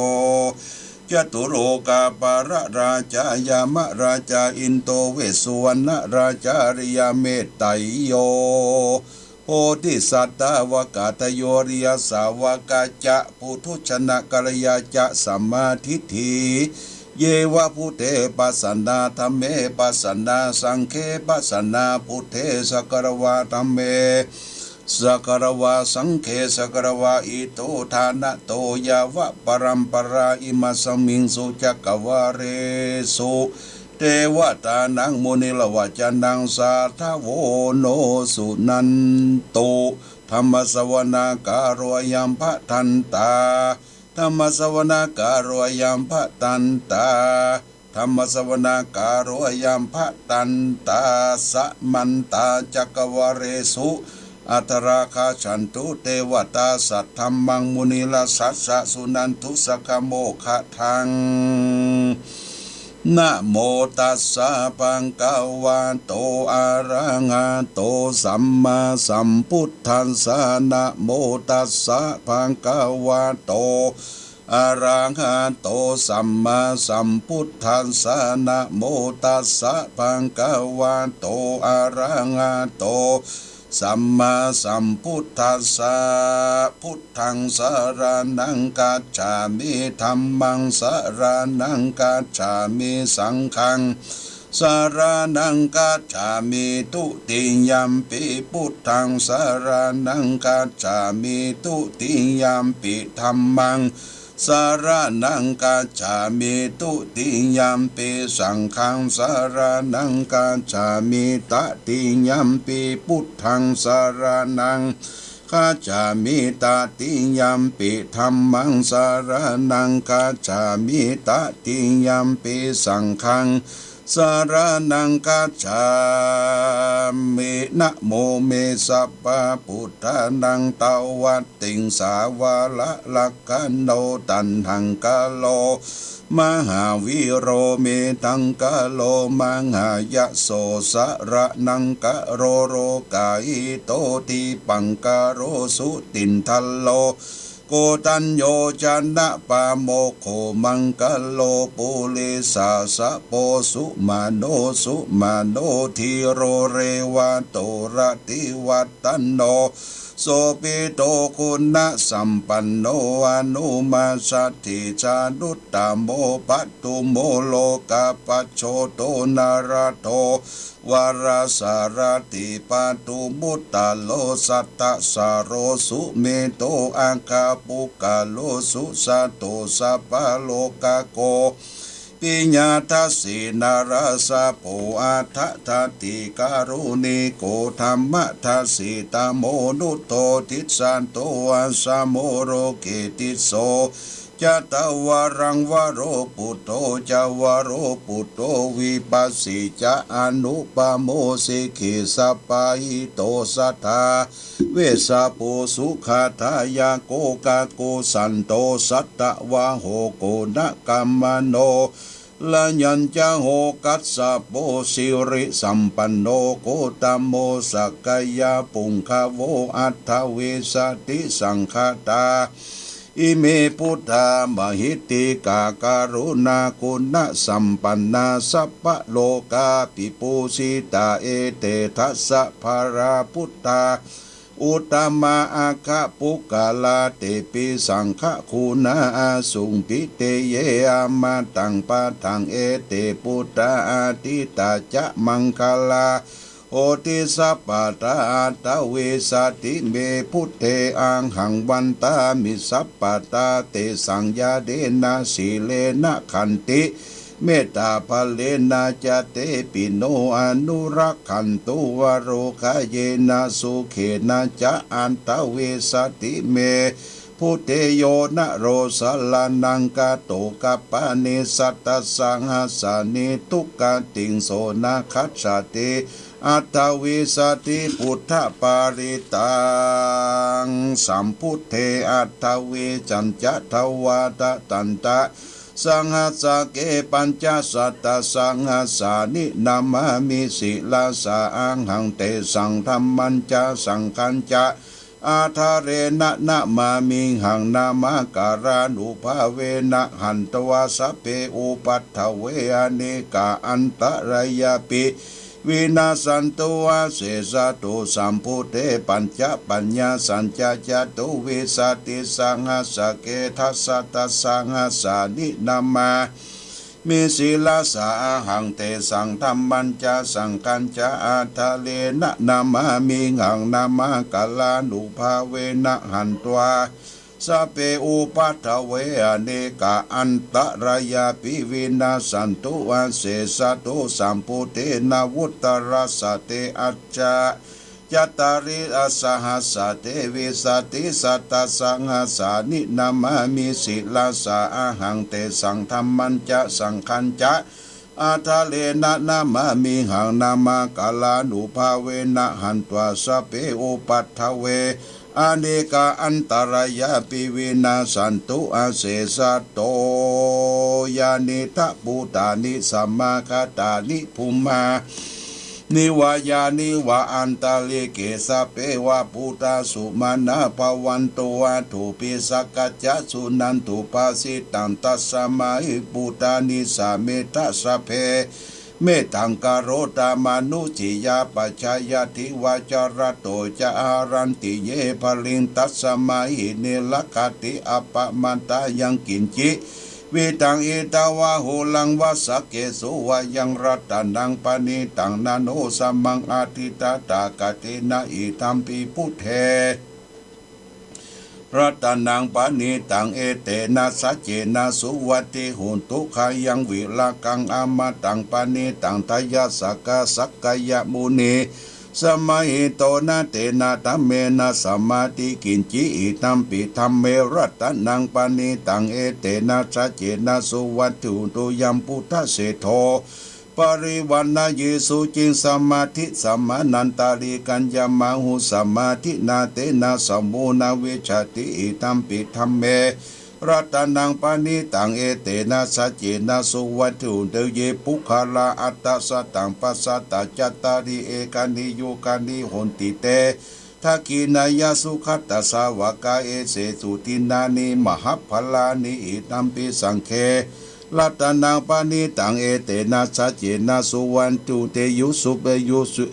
จะตุโรกาปาละราชา ยามะราชา อินโด เวสสุวรรณะราชา อริยะเมตไตโย โพธิสัตตาวกะตะโย อริยะสาวกะจะ ปุถุชนะกัลยาจะ สัมมาทิฏฐิ เยวะ พุทเท ปัสสะนา ธัมเม ปัสสะนา สังเข ปัสสะนา พุทเท สักะระวา ธัมเม สักะระวา สังเข สักะระวา อิโต ทานะโต ยาวะปะรัมปะรา อิมัสสะมิงสุจักกะวาเลสุ เตวะตานัง มุนิระวะจะนัง สาธะโว โน สุนันตุ ธัมมะสะวะนาคาโร อะยังภะทันตา ธัมมะสะวะนาคาโร อะยังภะทันตา ธัมมะสะวะนาคาโร อะยังภะทันตา สะมันตา จักกะวาเลสุ อัตถะราคะฉันตุ เตวะตา สัทธัมมัง มุนิราชสสะ สุนันตุ สักขะโมคคะทัง นะโมตัสสะ ภะคะวะโต อะระหะโต สัมมาสัมพุทธัสสะ นะโมตัสสะ ภะคะวะโต อะระหะโต สัมมาสัมพุทธัสสะ นะโมตัสสะ ภะคะวะโต อะระหะโต สัมมาสัมพุทธัสสะ Buddhaṃ saraṇaṃ gacchāmi. Dhammaṃ saraṇaṃ gacchāmi. Saṅghaṃ saraṇaṃ gacchāmi. Dutiyampi buddhaṃ saraṇaṃ gacchāmi. Dutiyampi dhammaṃ saraṇaṃ gacchāmi. Dutiyampi saṅghaṃ saraṇaṃ gacchāmi. Tatiyampi buddhaṃ saraṇaṃ gacchāmi. Tatiyampi dhammaṃ saraṇaṃ gacchāmi. Tatiyampi saṅghaṃ saraṇaṃ gacchāmi. Namo me sabbabuddhānaṃ tavattiṃ sāvaralakkhaṇo. Taṇhaṅkaro mahāvīro, medhaṅkaro mahāyaso, saraṇaṅkaro lokahito, dīpaṅkaro jutindharo, koṇḍañño janapāmokkho, maṅgalo purisāsabho, sumano sumano dhīro, revato rativaḍḍhano, sobhito guṇasampanno, anomadassī januttamo, padumo lokapajjoto, nārado varasārathi, padumuttaro sattasāro, sumedho aggapuggalo, sujato sabbalokaggo, piyadassī narāsabho, atthadassī kāruṇiko, dhammadassi tamonuddho, disato asamo loke disso ca thāvaraṃ varo buddho ca varo buddho vipassī ca anupamo, sikhī sabbahito satthā vessabhū sukhadāyako, kakusandho satthavāho koṇagammano, raññañca ho kassapo sirisampanno gotamo sakyapuṅgavo, aṭṭhavīsati saṅkhātā ime buddhā mahiddhikā, karuṇāguṇasampannā sabbalokavibhūsitā, ete dasabalā buddhā uttamā aggapuggalā, tepi saṅghaguṇā āsuṃ bhinte ye amataṃ padaṃ, ete buddhā atītā ca maṅgalā honti sabbadā. Aṭṭhavīsati me buddhe ahaṃ vandāmi sabbadā, tesaṃ ñāṇena sīlena khanti mettābalena ca, tepi no anurakkhantu varokāyena sukhena ca. Aṭṭhavīsati me buddhe yo naro saraṇaṃ gato kappāni satasahasāni dugatiṃ so na gacchati. Aṭṭhavīsati buddhaparittaṃ. Sambuddhe aṭṭhavīsañca dvādasatta sahassake pañcasatasahassāni namāmi sirasā ahaṃ, tesaṃ dhammañca saṅghañca ādarena namāmihaṃ, namakārānubhāvena hantvā sabbe upaddave anekā antarāyāpi vinassantu asesato. Sambuddhe pañcapaññāsañca catuvīsatisahassake dasasatasahassāni namāmi sirasā ahaṃ, tesaṃ dhammañca saṅghañca ādarena namāmihaṃ, namakārānubhāvena hantvā sabbe upaddave anekā antarāyāpi vinassantu asesato. Sambuddhe navuttarasate aṭṭhacattāḷīsasahassake vīsatisatasahassāni namāmi sirasā ahaṃ, tesaṃ dhammañca saṅghañca ādarena namāmihaṃ, namakārānubhāvena hantvā sabbe upaddave anekā antarāyāpi vinassantu asesato. Yānīdha bhūtāni samāgatāni bhummāni vā yāni va antalikkhe, sabbe va bhūtā sumanā bhavantu, athopi sakkacca suṇantu bhāsitaṃ. Tasmā hi bhūtā nisāmetha sabbe Mettaṃ karotha mānusiyā pajāya divā ca ratto ca haranti ye baliṃ, tasmā hi ne rakkhanti appamattā. Yaṃ kiñci vittaṃ idha vā huraṃ vā saggesu vā yaṃ ratanaṃ paṇītaṃ na no samaṃ atthi tathāgatena, idampi buddhe ratanaṃ paṇītaṃ, etena saccena suvatthi hotu. Khayaṃ virāgaṃ amataṃ paṇītaṃ tayasakā sakyamunī samāhito, na tena dhammena samatthi kiñci, idampi dhamme ratanaṃ paṇītaṃ, etena saccena suvatthi hotu. Yambuddhaseṭṭho parivaṇṇayī suciṃ samādhismānantarikaññamā hu samādhinā tena samo na vijjati, idampi dhamme ratanaṃ paṇītaṃ, etena saccena suvatthi hotu. Ye puggalā aṭṭha sataṃ pasatthā cattāri etāni yugāni honti te dakkhiṇeyyā sugatassa sāvakā etesu dinnāni mahapphalāni, idampi saṅghe ratanaṃ paṇītaṃ, etena saccena suvatthi hotu.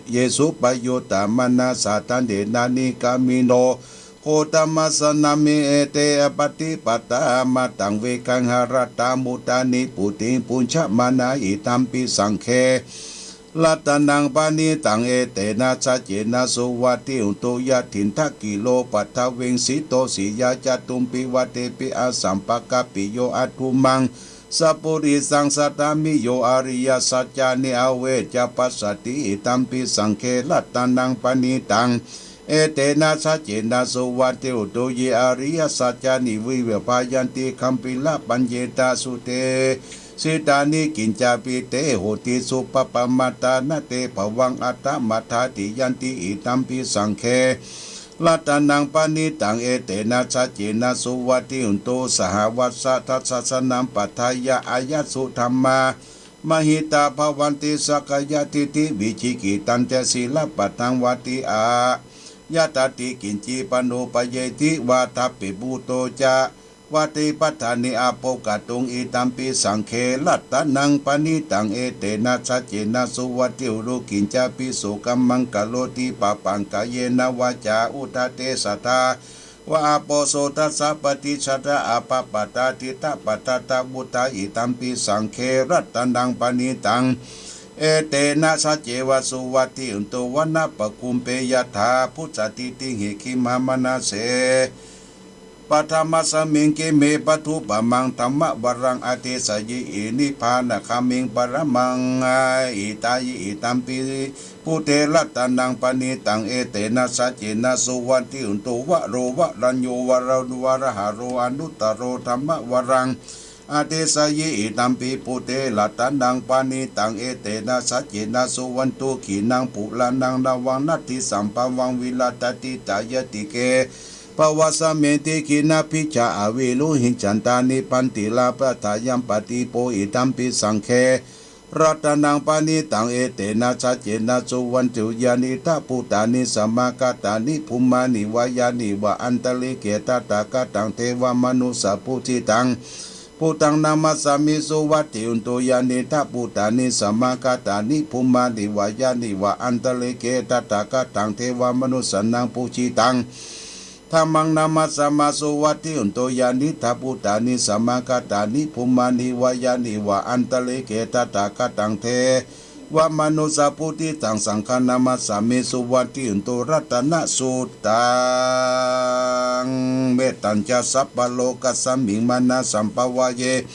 Ye supayuttā manasā daḷhena nikkāmino gotamasāsanamhi, ete appaṭipattā amataṃ vigayha laddhā mudhā nibbutiṃ bhuñjamānā, idampi saṅghe ratanaṃ paṇītaṃ, etena saccena suvatthi hotu. Yathindakhīlo paṭhaviṃ sito siyā catubbhi vātebhi asampakampiyo addhummaṃ sappurisaṃ sataṃ viyo ariyasaccāni avecca passati, idampi saṅghe ratanaṃ paṇītaṃ, etena saccena suvatthi hotu. Ye ariyasaccāni vivakkhayanti gambhīrapaññena sudesitāni kiñcāpi te honti suppamattā, na te bhavaṃ aṭṭhaṃ mathāti. Yanti idampi saṅghe ratanaṃ paṇītaṃ, etena saccena suvatthi hotu. Sahāvassa dassasanaṃ padakkhiṇaṃ ayassu dhammā mahitā bhavanti sakkāyadiṭṭhi vicikicchitañca sīlabbataṃ vati ayathāti kiñci panuppaññeeti vā. Tape buddho ca vātappaṭṭhāne abbhuggatuṃ, idampi saṅghe ratanaṃ paṇītaṃ, etena saccena suvatthi hotu. Kiñcāpi so kammaṃ karoti pāpaṃ kāyena vācāyuda cetasā vā, apposo tassa paṭicchādā appamattā diṭṭhapadassa vuttā, idampi saṅghe ratanaṃ paṇītaṃ, etena saccena suvatthi hotu. Vanappagumbe yathā phussitadīhi gimhānamāse, paṭhamasmiṃ gimhe tathūpamaṃ dhammavaraṃ adesayi, nibbānagāmiṃ paramaṃ etayi, idampi buddhe ratanaṃ paṇītaṃ, etena saccena suvatthi hotu. Varo varañño varāharo anuttaro dhammavaraṃ adesayi, idampi buddhe ratanaṃ paṇītaṃ, etena saccena suvatthi hotu. Khīṇaṃ purāṇaṃ navaṃ natthi sambhavaṃ virattacittāyatike bhavasmiṃ te khīṇabījā avirūḷhichandā nibbanti laddhāyampadīpo, idampi saṅghe ratanaṃ paṇītaṃ, etena saccena suvatthi hotu. Yānīdha bhūtāni samāgatāni bhummāni vā yāni va antalikkhe tathāgataṃ devamanussapūjitaṃ buddhaṃ namassāmi suvatthi hotu. Yānīdha bhūtāni samāgatāni bhummāni vā yāni va antalikkhe tathāgataṃ devamanussānaṃ pūjitaṃ dhammaṃ namassāma suvatthi hotu. Yānīdha bhūtāni samāgatāni bhummāni vā yāni va antalikkhe tathāgataṃ devamanussapūjitaṃ saṅghaṃ namassāmi suvatthi hotu. Ratanasuttaṃ. Mettañca sabbalokasmiṃ mānasambhāvaye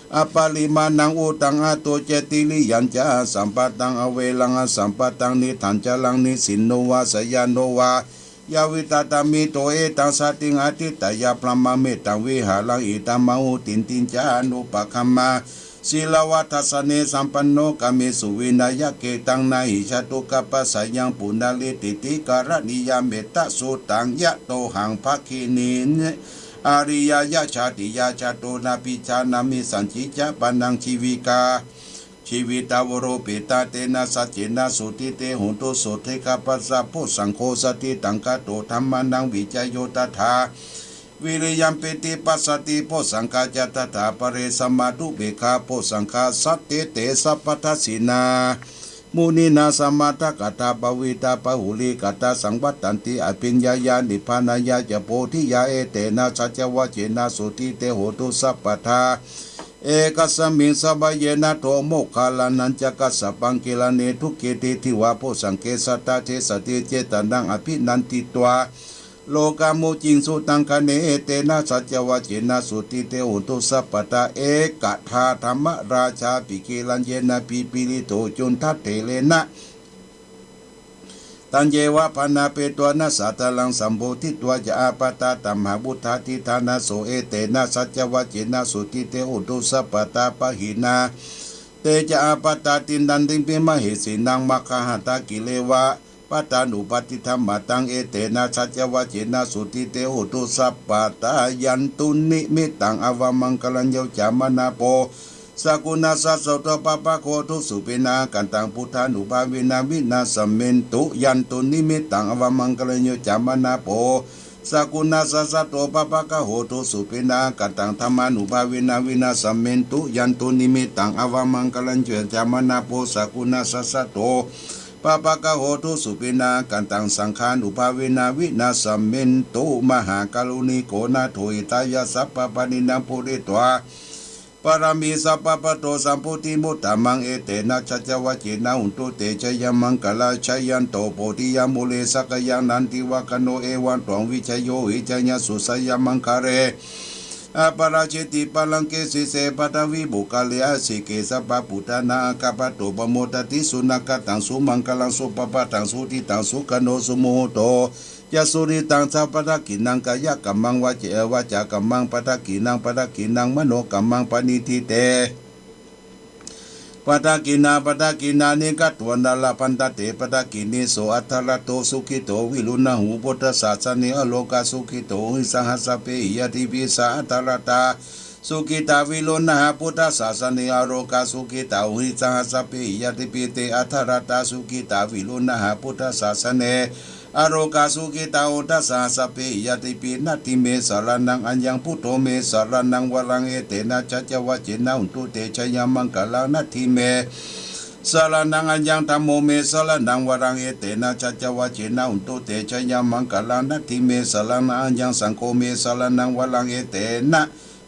aparimāṇaṃ uddhaṃ adho ca tiriyañca asambādhaṃ averaṃ asapattaṃ. Tiṭṭhañcaraṃ nisinno vā sayāno vā yāvatatiṭṭhito etaṃ satiṃ adhiṭṭheyya brahmametaṃ vihāraṃ idhamāhu. Diṭṭhiñca anupagamma sīlavā dassanena sampanno kāmesu vineyya gedhaṃ na hi jātu gabbhaseyyaṃ punaretīti. Karaṇīyamettasuttaṃ. Yatohaṃ bhagini ariyāya jātiyā jāto nabhijānāmi sañcicca pāṇaṃ jīvitā jīvitā voropetā tena saccena sotthi te hotu. Sotthi gabbhassa bojjhaṅgo satiṭṭhaṅgato dhammānaṃ vicayo tathā วิริยะปีติปัสสติโพชฌังคาจะ ตถาปะเร สมาธิอุเบกขาโพชฌังคา สัตถิเต สัพพะทัสสินา มุนีนาสมาทะกะถา ปะวิตาปะหุริกะถา สังวัตตันติ อภิญญายา นิพพานายาจะ โพธิยา เอเตนะ สัจจวะเจนะ สุทธิเต โหตุ สัพพะทา เอกัสสมิง สะวะเยนะ โท โมคคัลลานัญจะ กัสสะปัง กิลาเน ทุกขีที ทีวา โพชฌังเก สัตถะเทสะติ เจตะนัง อภินันทิตวา โลกา มุจิงสุตัง คะเน เอเตนะ สัจจวะเจนะ สุทธิเต โหตุ สัพพะทา เอกะทา ธัมมะราชาปิ กิลัญเยนะ ปิปิลิโต จุณฑะเถเรนะ ตัญเยวะ ปะนาเปตวะ นะสะทะลัง สัมโพธิตวา จะ อาปะทา ตัมหาวุฑฒา ทิฏฐานะโส เอเตนะ สัจจวะเจนะ สุทธิเต โหตุ สัพพะทา ปะหินา เตจะ อาปะทา ทิฏฐันติ ปิ มะเหสีนัง มัคคะหะตะ กิเลวะ ปัตตานุปัฏฐิตัมมะตัง เอเตนะ สัจจวะเจนะ สุทธิเต โหตุ สัพพะทา ยันตุ นิมิตตัง อวะมังคะลัง โย จะ มะนะโพ สะกุณัสสะ สัตโต ปะปะโก โหตุ สุปิณา กันตัง พุทธานุภาเวนะ วินาสะเมนตุ ยันตุ นิมิตตัง อวะมังคะลัง โย จะ มะนะโพ สะกุณัสสะ สัตโต ปะปะกะ โหตุ สุปิณา กันตัง ธัมมานุภาเวนะ วินาสะเมนตุ ยันตุ นิมิตตัง อวะมังคะลัง โย จะ มะนะโพ สะกุณัสสะ สัตโต ปะปะกะ โหตุ สุปิณา กันตัง สังฆานุภาเวนะ วินาสะเมนตุ มหาการุณิโก นาโถ หิตายะ สัพพะปาณินัง ปูริตวา ปะระมี สัพพะปะโต สัมปุทธิมุตตะมัง เอเตนะ สัจจวะเจนะ โหนตุ เต จะยะมังคะลัง จะยันโต โพธิยะมูเล สักกะยัง นันทิวักคะโน เอวังตวัง วิชโย หิตายะสุ จะยะมังคะเล อะปะราชิติปะลังเก สีเส ปะทะวี ปุคคะเล อะสิเก สัพพะปุทธานัง อาคัปปะตุ ปะโมดะติ สุนะคะตัง สุมังคะลัง สุปะพะทัง สุทิตัง สุขะโน สุมุหุตโต จะ สุริตัง สัพพะทักขิณัง กายะกัมมัง วาจา วาจากัมมัง ปะทักขิณัง ปะทักขิณัง มโนกัมมัง ปะณิทิเต ปะทักขิณา ปะทักขิณานิ กัตตวา นะ ละพันทะเต ปะทักขิเณ โส อัตถะระโต สุขิโต วิรุณหะหู พุทธสาสะเน อะโรคะ สุขิโต โหหิ สะหัสสะเปหิ ญาติปิ สะ อัตถะระตา สุขิตา วิรุณหะ พุทธสาสะเน อะโรคะ สุขิตา โหหิ สะหัสสะเปหิ ญาติปิ เต อัตถะระตา สุขิตา วิรุณหะ พุทธสาสะเน อะโรคะ สุขิตา โหนตัสสะ สะหัสสะเปหิ ญาติปิ นัตถิเม สะระณัง อัญญัง พุทโธ เม สะระณัง วะรัง เอเตนะ สัจจวะเจนะ โหนตุ เต จะยะมังคะลัง นัตถิเม สะระณัง อัญญัง ธัมโม เม สะระณัง วะรัง เอเตนะ สัจจวะเจนะ โหนตุ เต จะยะมังคะลัง นัตถิเม สะระณัง อัญญัง สังโฆ เม สะระณัง วะรัง เอเตนะ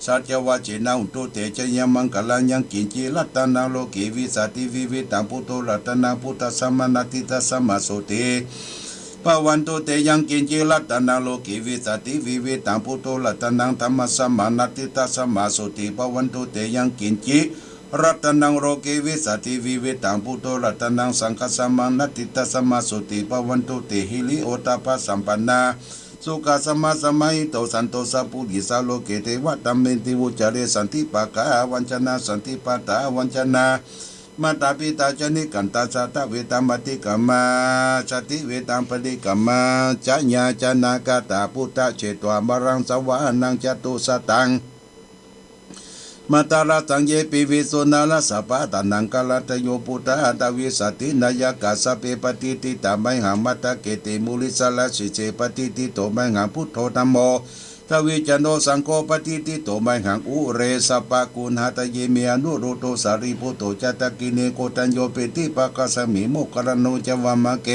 สัจจวะเจนะ โหนตุ เต จะยะมังคะลัง ยังกิญจิ รัตตะนัง โลเก วิสสาติ วิวิธัง พุทโธ รัตตะนัง พุทธัสสะมา นัตถิตัสสะมา โสติ ภะวันตุ เต ยังกิญจิ รัตตะนัง โลเก วิสสาติ วิวิธัง พุทโธ รัตตะนัง ธัมมัสสะมา นัตถิตัสสะมา โสติ ภะวันตุ เต ยังกิญจิ รัตตะนัง โลเก วิสสาติ วิวิธัง พุทโธ รัตตะนัง สังฆัสสะมา นัตถิตัสสะมา โสติ ภะวันตุ เต หิริโอตตัปปะสัมปันนา สุขัสสะมา สมาหิโต สันโต สัพพุริสา โลเก เทวะธัมเมติ วุจจาเร สันติปะทา วัญชนา สันติปะทา วัญชนา มาตาปิตาจะ นิกขันตา สะทะเวทา มะติกะมา สะติเวทา ปะติกะมา จะ ญาจะ นาคาถา พุทธะเชตวา มะรัง สะวาหะนัง จะตุสะตัง มัตตะระสัง เย ปิ วิสสุ นะระสะพะ ทะนังคะรัตโย ปุทธา ทวีสัตถิ นายะกา สัพเพ ปะติฏฐิตา มะหัง มัตตะเก เต มุนิสะระ สิสเส ปะติฏฐิโต มะหัง พุทโธ ธัมโม ทวีจโน สังโฆ ปะติฏฐิโต มะหัง อุเรสะปะกุณหะตะเย เม อนุรุทโธ สารีปุตโต จะ ทักขิเณ โคทัญโญ ปิฏฐิภาคัสมิง โมคคัลลาโน จะ วามะเก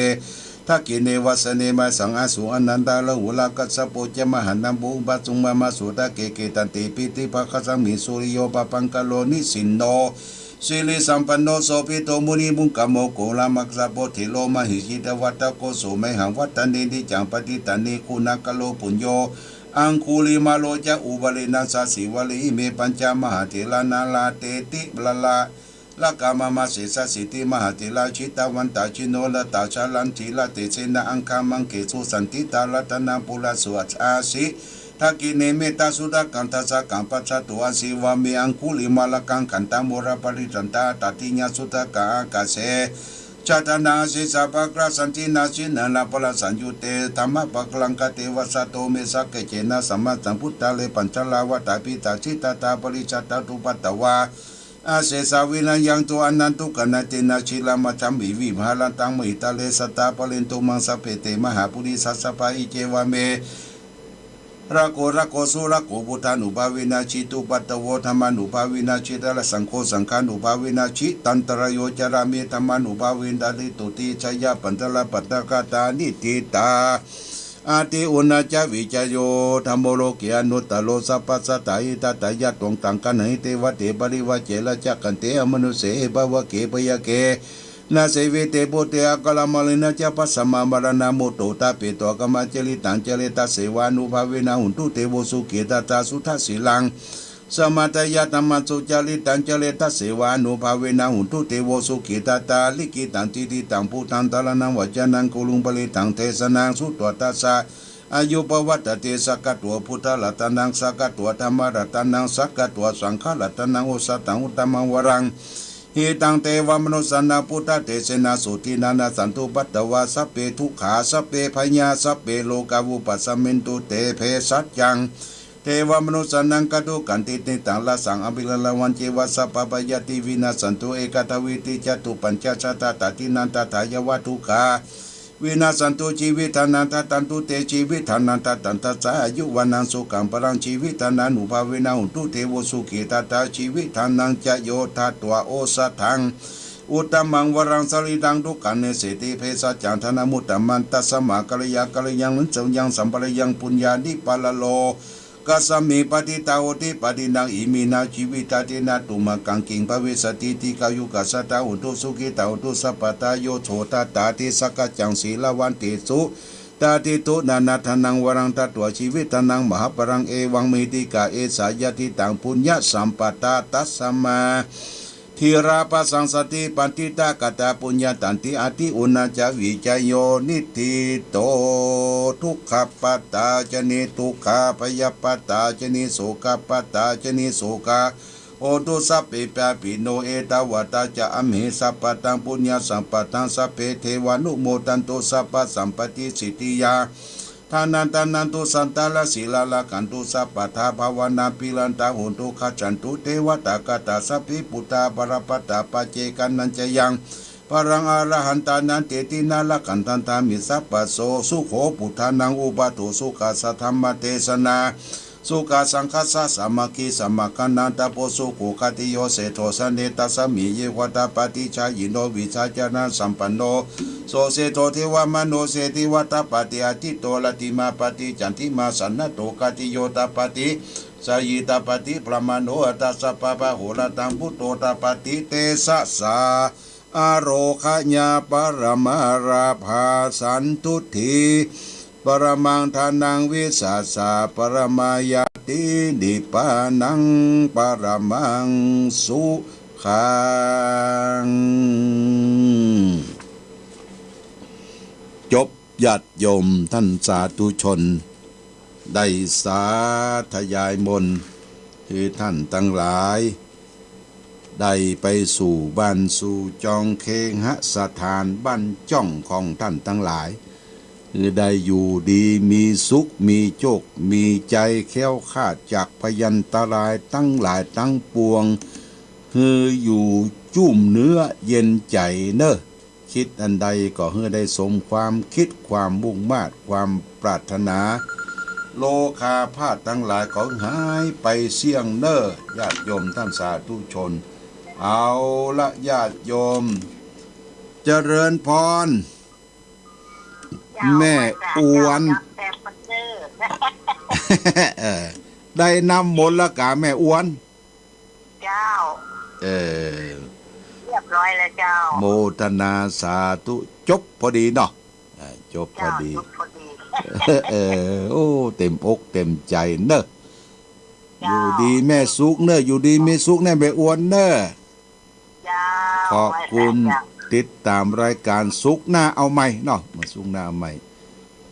ทักขิเณ วัสสะเน มะหัง อสุ อะนันตะ ราหู ลาคัสสะโป จะ มหานะโม อุปะสุง มะมะ สุทะเก เกตันติ ปิฏฐิภาคัสมิง สุริโย ปะพังคะโล นิสินโน สิริสัมปันโน โสภิตโต มุนิปุงกะโม โกณฑามักขะสัพโพ เถโร มหิทธิ ตะวัตตะโค โส มะหัง วัตถะเน นิจจัง ปะฏิฏฐานิ กุณาคะโล ปุญโญ อังคุลิมาโล จะ อุบาลี นัสสะ สีวะลี อิเม ปัญจะ มหาเถระ นาลาเตติ ละละ ละกะ มะมะ เสสะสีติ มหาเถระ จิตตะวันตา จิโนระตา จะรันติ ระเตเสนะ อังคามังเกสุ สันติตา รัตนะปุระสุ อาสิ ทักขิเณ เมตตะสุทะกัง ทัสสะกัง ปัสสะโต อาสิ วาเม อังคุลิมาละกัง ขันตะโมระ ปะริตตันตะ อัตถะทิยะ สุทะกะ อากาเส จะตะนา อาเสสะ ภะคะละ สันตินา สินะ นะ พะละ สังยุตเต ธัมมะปะคะลังคะเต วะสะโต เม สักกะเจนะ สัมมาสัมพุทธา เร ปัญจาลา วะตาปิตา สิตตา ปะริชาตา ทุปัตตวา อาเสสา วินะยัง โต อะนันตุกะนะเตนะ จิระมัชฌัมหิ วิหะรันตัง มหิทะเร สัตตา ปะเรนตุ มัง สัพเพ เต มหาปุริสา สัพพะ อิ เจ วาเม รักโข รักโข สุรักโข พุทธานุภาเวนะ จิตุปัตตะโว ธัมมานุภาเวนะ จิตตะระ สังโฆ สังฆานุภาเวนะ จิตันตะระโย จารามิ ธัมมานุภาเวนะ ปะริตตุติ ชยะปันตะระ ปัตตะกะตา นิฏฐิตา อติอุณณะจะวิจโย ธัมโม โลเก อนุตตะโร สัพพะสัตตะ หิตะตะยะ ตวงตัง กัณหัง หิเต วะเต ปะริวะเจนะ จะกั๋นเต อมนุสเส อุปะวะเก ปะยะเก นะ เสวิเต ภูเต อะคะละมะลินะ จะ ภัสสะมะ มะระณะมุตโต ตะเปโต อะคะมะ จริตัง จาเร ตัสเสวานุภาเวนะ โหนตุ เตโว สุขี ตะตา สุทะสีลัง สะมะทะยะ ธัมมัง สุจาริตัง จาเร ตัสเสวานุภาเวนะ โหนตุ เตโว สุขี ตะตา ลิขิตัง ทิฏฐิตัง พุทธัง สะระณัง วัจจะนัง กุรุง ปะริตถัง เตสะนัง สุตวะ ทัสสะ อายุ ปะวัตตะเต สักขะโต พุทธะ รัตตัง สักขะโต ธัมมะ รัตตัง สักขะโต สังฆะ รัตตัง โอสะถัง อุตตะมัง วะรัง หิตัง เตวะมะนุสสานัง พุทธะ เตสะนะ โสตินะ นะสสันตุ ปัตตะวา สัพเพ ทุกขา สัพเพ ภะยา สัพเพ โรคา วุปัสสะมินตุ เต เภสัชชัง เตวะมะนุสสานัง กัตถุกัณฑิติตัง รัสสัง อะภิรัตถะ วัญเจวะ สัพพะพะยาธิ วินะสสันตุ เอกัตถะ วีธิ จะตุปัญจะชะตะ ตะทินัน ตะถา ยะวะ ทุกขา วินะสสันตุ จีวิธานัง ทัตตันตุ เต จีวิธานัง ทัตตันตัสสะ อายุ วะนะ สุขัง พะลัง จีวิธานานุภาเวนะ โหนตุ เตโว สุขี ตะตา จีวิธานัง จะโย ทะตวา โอสะถัง อุตตะมัง วะรัง สะรีรัง ทุกขา เนสสิ เภสัชชัง ทะนะ มุตตะมัน ตัสสะมา กัลยา กัลยัง นุสสะยัง สัมปะรายัง ปุญญานิปะละโลกัสมิง ปะทิตา โหติ ปะทินัง อิมินา จีวิตา เตนะ ตุมะกัง กิง ภะวิสสะติ ทีฆายุกัสสะทา โหนตุ สุขิตา โหนตุ สัพพะทา โย โส ทะตา ทิสะกัจจัง สีละวันติสุ ตะทิทุ นานะธานัง วะรัง ทะตวา จีวิธานัง มหาพะลัง เอวัง มหิทธิกา เอสา ยะทิตัง ปุญญะสัมปะทา ตัสสะมา ทีระ ปะสังสะติ ปัณฑิตะ กะตา ปุญญะตันติ อติอุณณะจะวิจโย นิฏฐิโต ทุกขะปะทา จะเนทุกขา ภะยะปะทา จะเนโสกะปะทา จะเนโสกา โหนตุ สัพเพ ปาปิโน เอตาวะตา จะ อัมเห สัพพะทัง ปุญญะสัมปะทัง สัพเพ เทวานุโมทันตุ สัพพะสัมปะติสิทธิยา ทานัน ทานันตุ สันตะระ สีลา รักขันตุ สัพพะทา ภาวะนา ภิรันตา โหนตุ คัจฉันตุ เทวะตากาตา สัพเพ ปุทธา บะละปะตา ปะเจกานัญจะยัง พะลัง อะระหันตานันเตตินะ รักขันทันตามิ สัพพะโส สุโข ปุทธานัง อุปะโท สุขัสสะ ธัมมะเตสะนา สุขัสสังฆัสสะ สามัคคี สมังคะนัน ตะโพ สุโข ขัตติโย เศรษฐโส เนตัสสะ มิ เย วัฏฏะปะติ ชายิโน วิชาจะนะสัมปันโน โส เศรษฐโส เทวะมโน เศรษฐี วัฏฏะปะติ อะทิตโต รัตติมาปะติ จันติมา สะนะโต ขัตติโย ตะปะติ สะหยิตะปะติ พะมะโน อัตตะสัพพะปะโหระตัง พุทโธ ตะปะติ เตสะสา อาโรคะญา ปะระมาราภา สันตุฏฐี ปะระมัง ทานัง วิสาสะ ปะระมาญาติ นิปพานัง ปะระมัง สุขัง จบ ญาติโยมท่านสาธุชน ได้สาธยายมนต์ หื้อท่านตังหลาย ได้ไปสู่บ้านสู่จองเคหสถานบ้านจ้องของท่านตังหลาย หื้อได้อยู่ดีมีสุข มีโจค มีชัย แคล้วคลาดจากพยันตรายตังหลายตังปวง หื้ออยู่จุ่มเนื้อเย็นใจ๋เน่อ คิดอันใดก็หื้อได้สมความคิด ความมุ่งมาด ความปรารถนา โรคาพาธตังหลายก็หายไปเสี้ยงเน่อ ญาติโยมท่านสาธุชน เอาละญาติโยม เจริญพร เจ้า แม่อ้วน มาจากเจ้า เออ ได้น้ำมนต์ละกาแม่อ้วน เจ้า เออ เรียบร้อยแล้วเจ้า โมทนาสาธุ จบพอดีเนาะ อ่า จบพอดี เจ้า จบพอดี เออ โอ้ เต็มอกเต็มใจ๋เน่อ เจ้า อยู่ดีแม่สุขเน่อ อยู่ดีมีสุขเน่อ แม่อ้วนเน่อ เจ้า ขอบคุณ เจ้า ติดตามรายการ สุขหน้าเอาใหม่เนาะ มาสุขหน้าเอาใหม่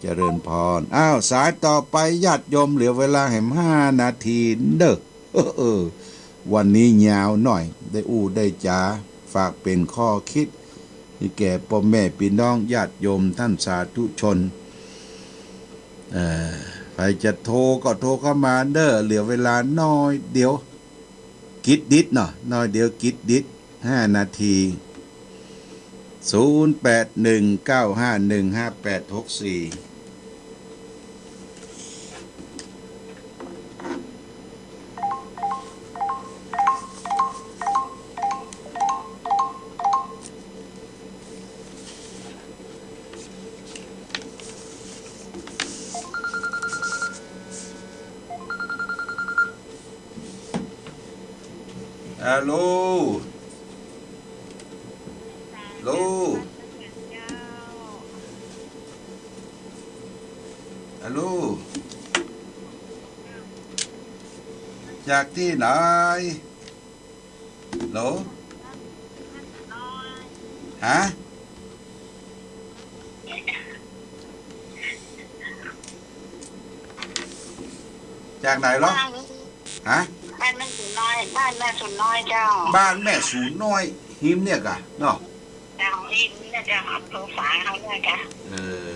เจริญพร อ้าว สายต่อไปญาติโยม เหลือเวลาแหมห้านาทีเน่อ เออ วันนี้ยาวหน่อย ได้อู้ได้จ๋า ฝากเป๋นข้อคิด หื้อแก่ป้อแม่ปี้น้องญาติโยมท่านสาธุชน เอ่อ ใผจะโทรก็โทรเข้ามาเน่อ เหลือเวลาน้อยเดียว กิดดิดเนาะ น้อยเดียวกิดดิด ห้านาที ศูนย์แปดหนึ่งเก้าห้าหนึ่งห้าแปดหกสี่ ฮัลโหล ฮัลโหล ฮัลโหล จากตี้ไหน ฮัลโหล ฮะ จากไหนเหรอ บ้าน ฮะ บ้านแม่สูนน้อย บ้านแม่สูนน้อยเจ้า บ้านแม่สูนน้อย ฮิมเนี่ยกะเนาะ เจ้า ฮิมเนี่ยเจ้า อำเภอฝางเฮาเนี่ยเจ้า เออ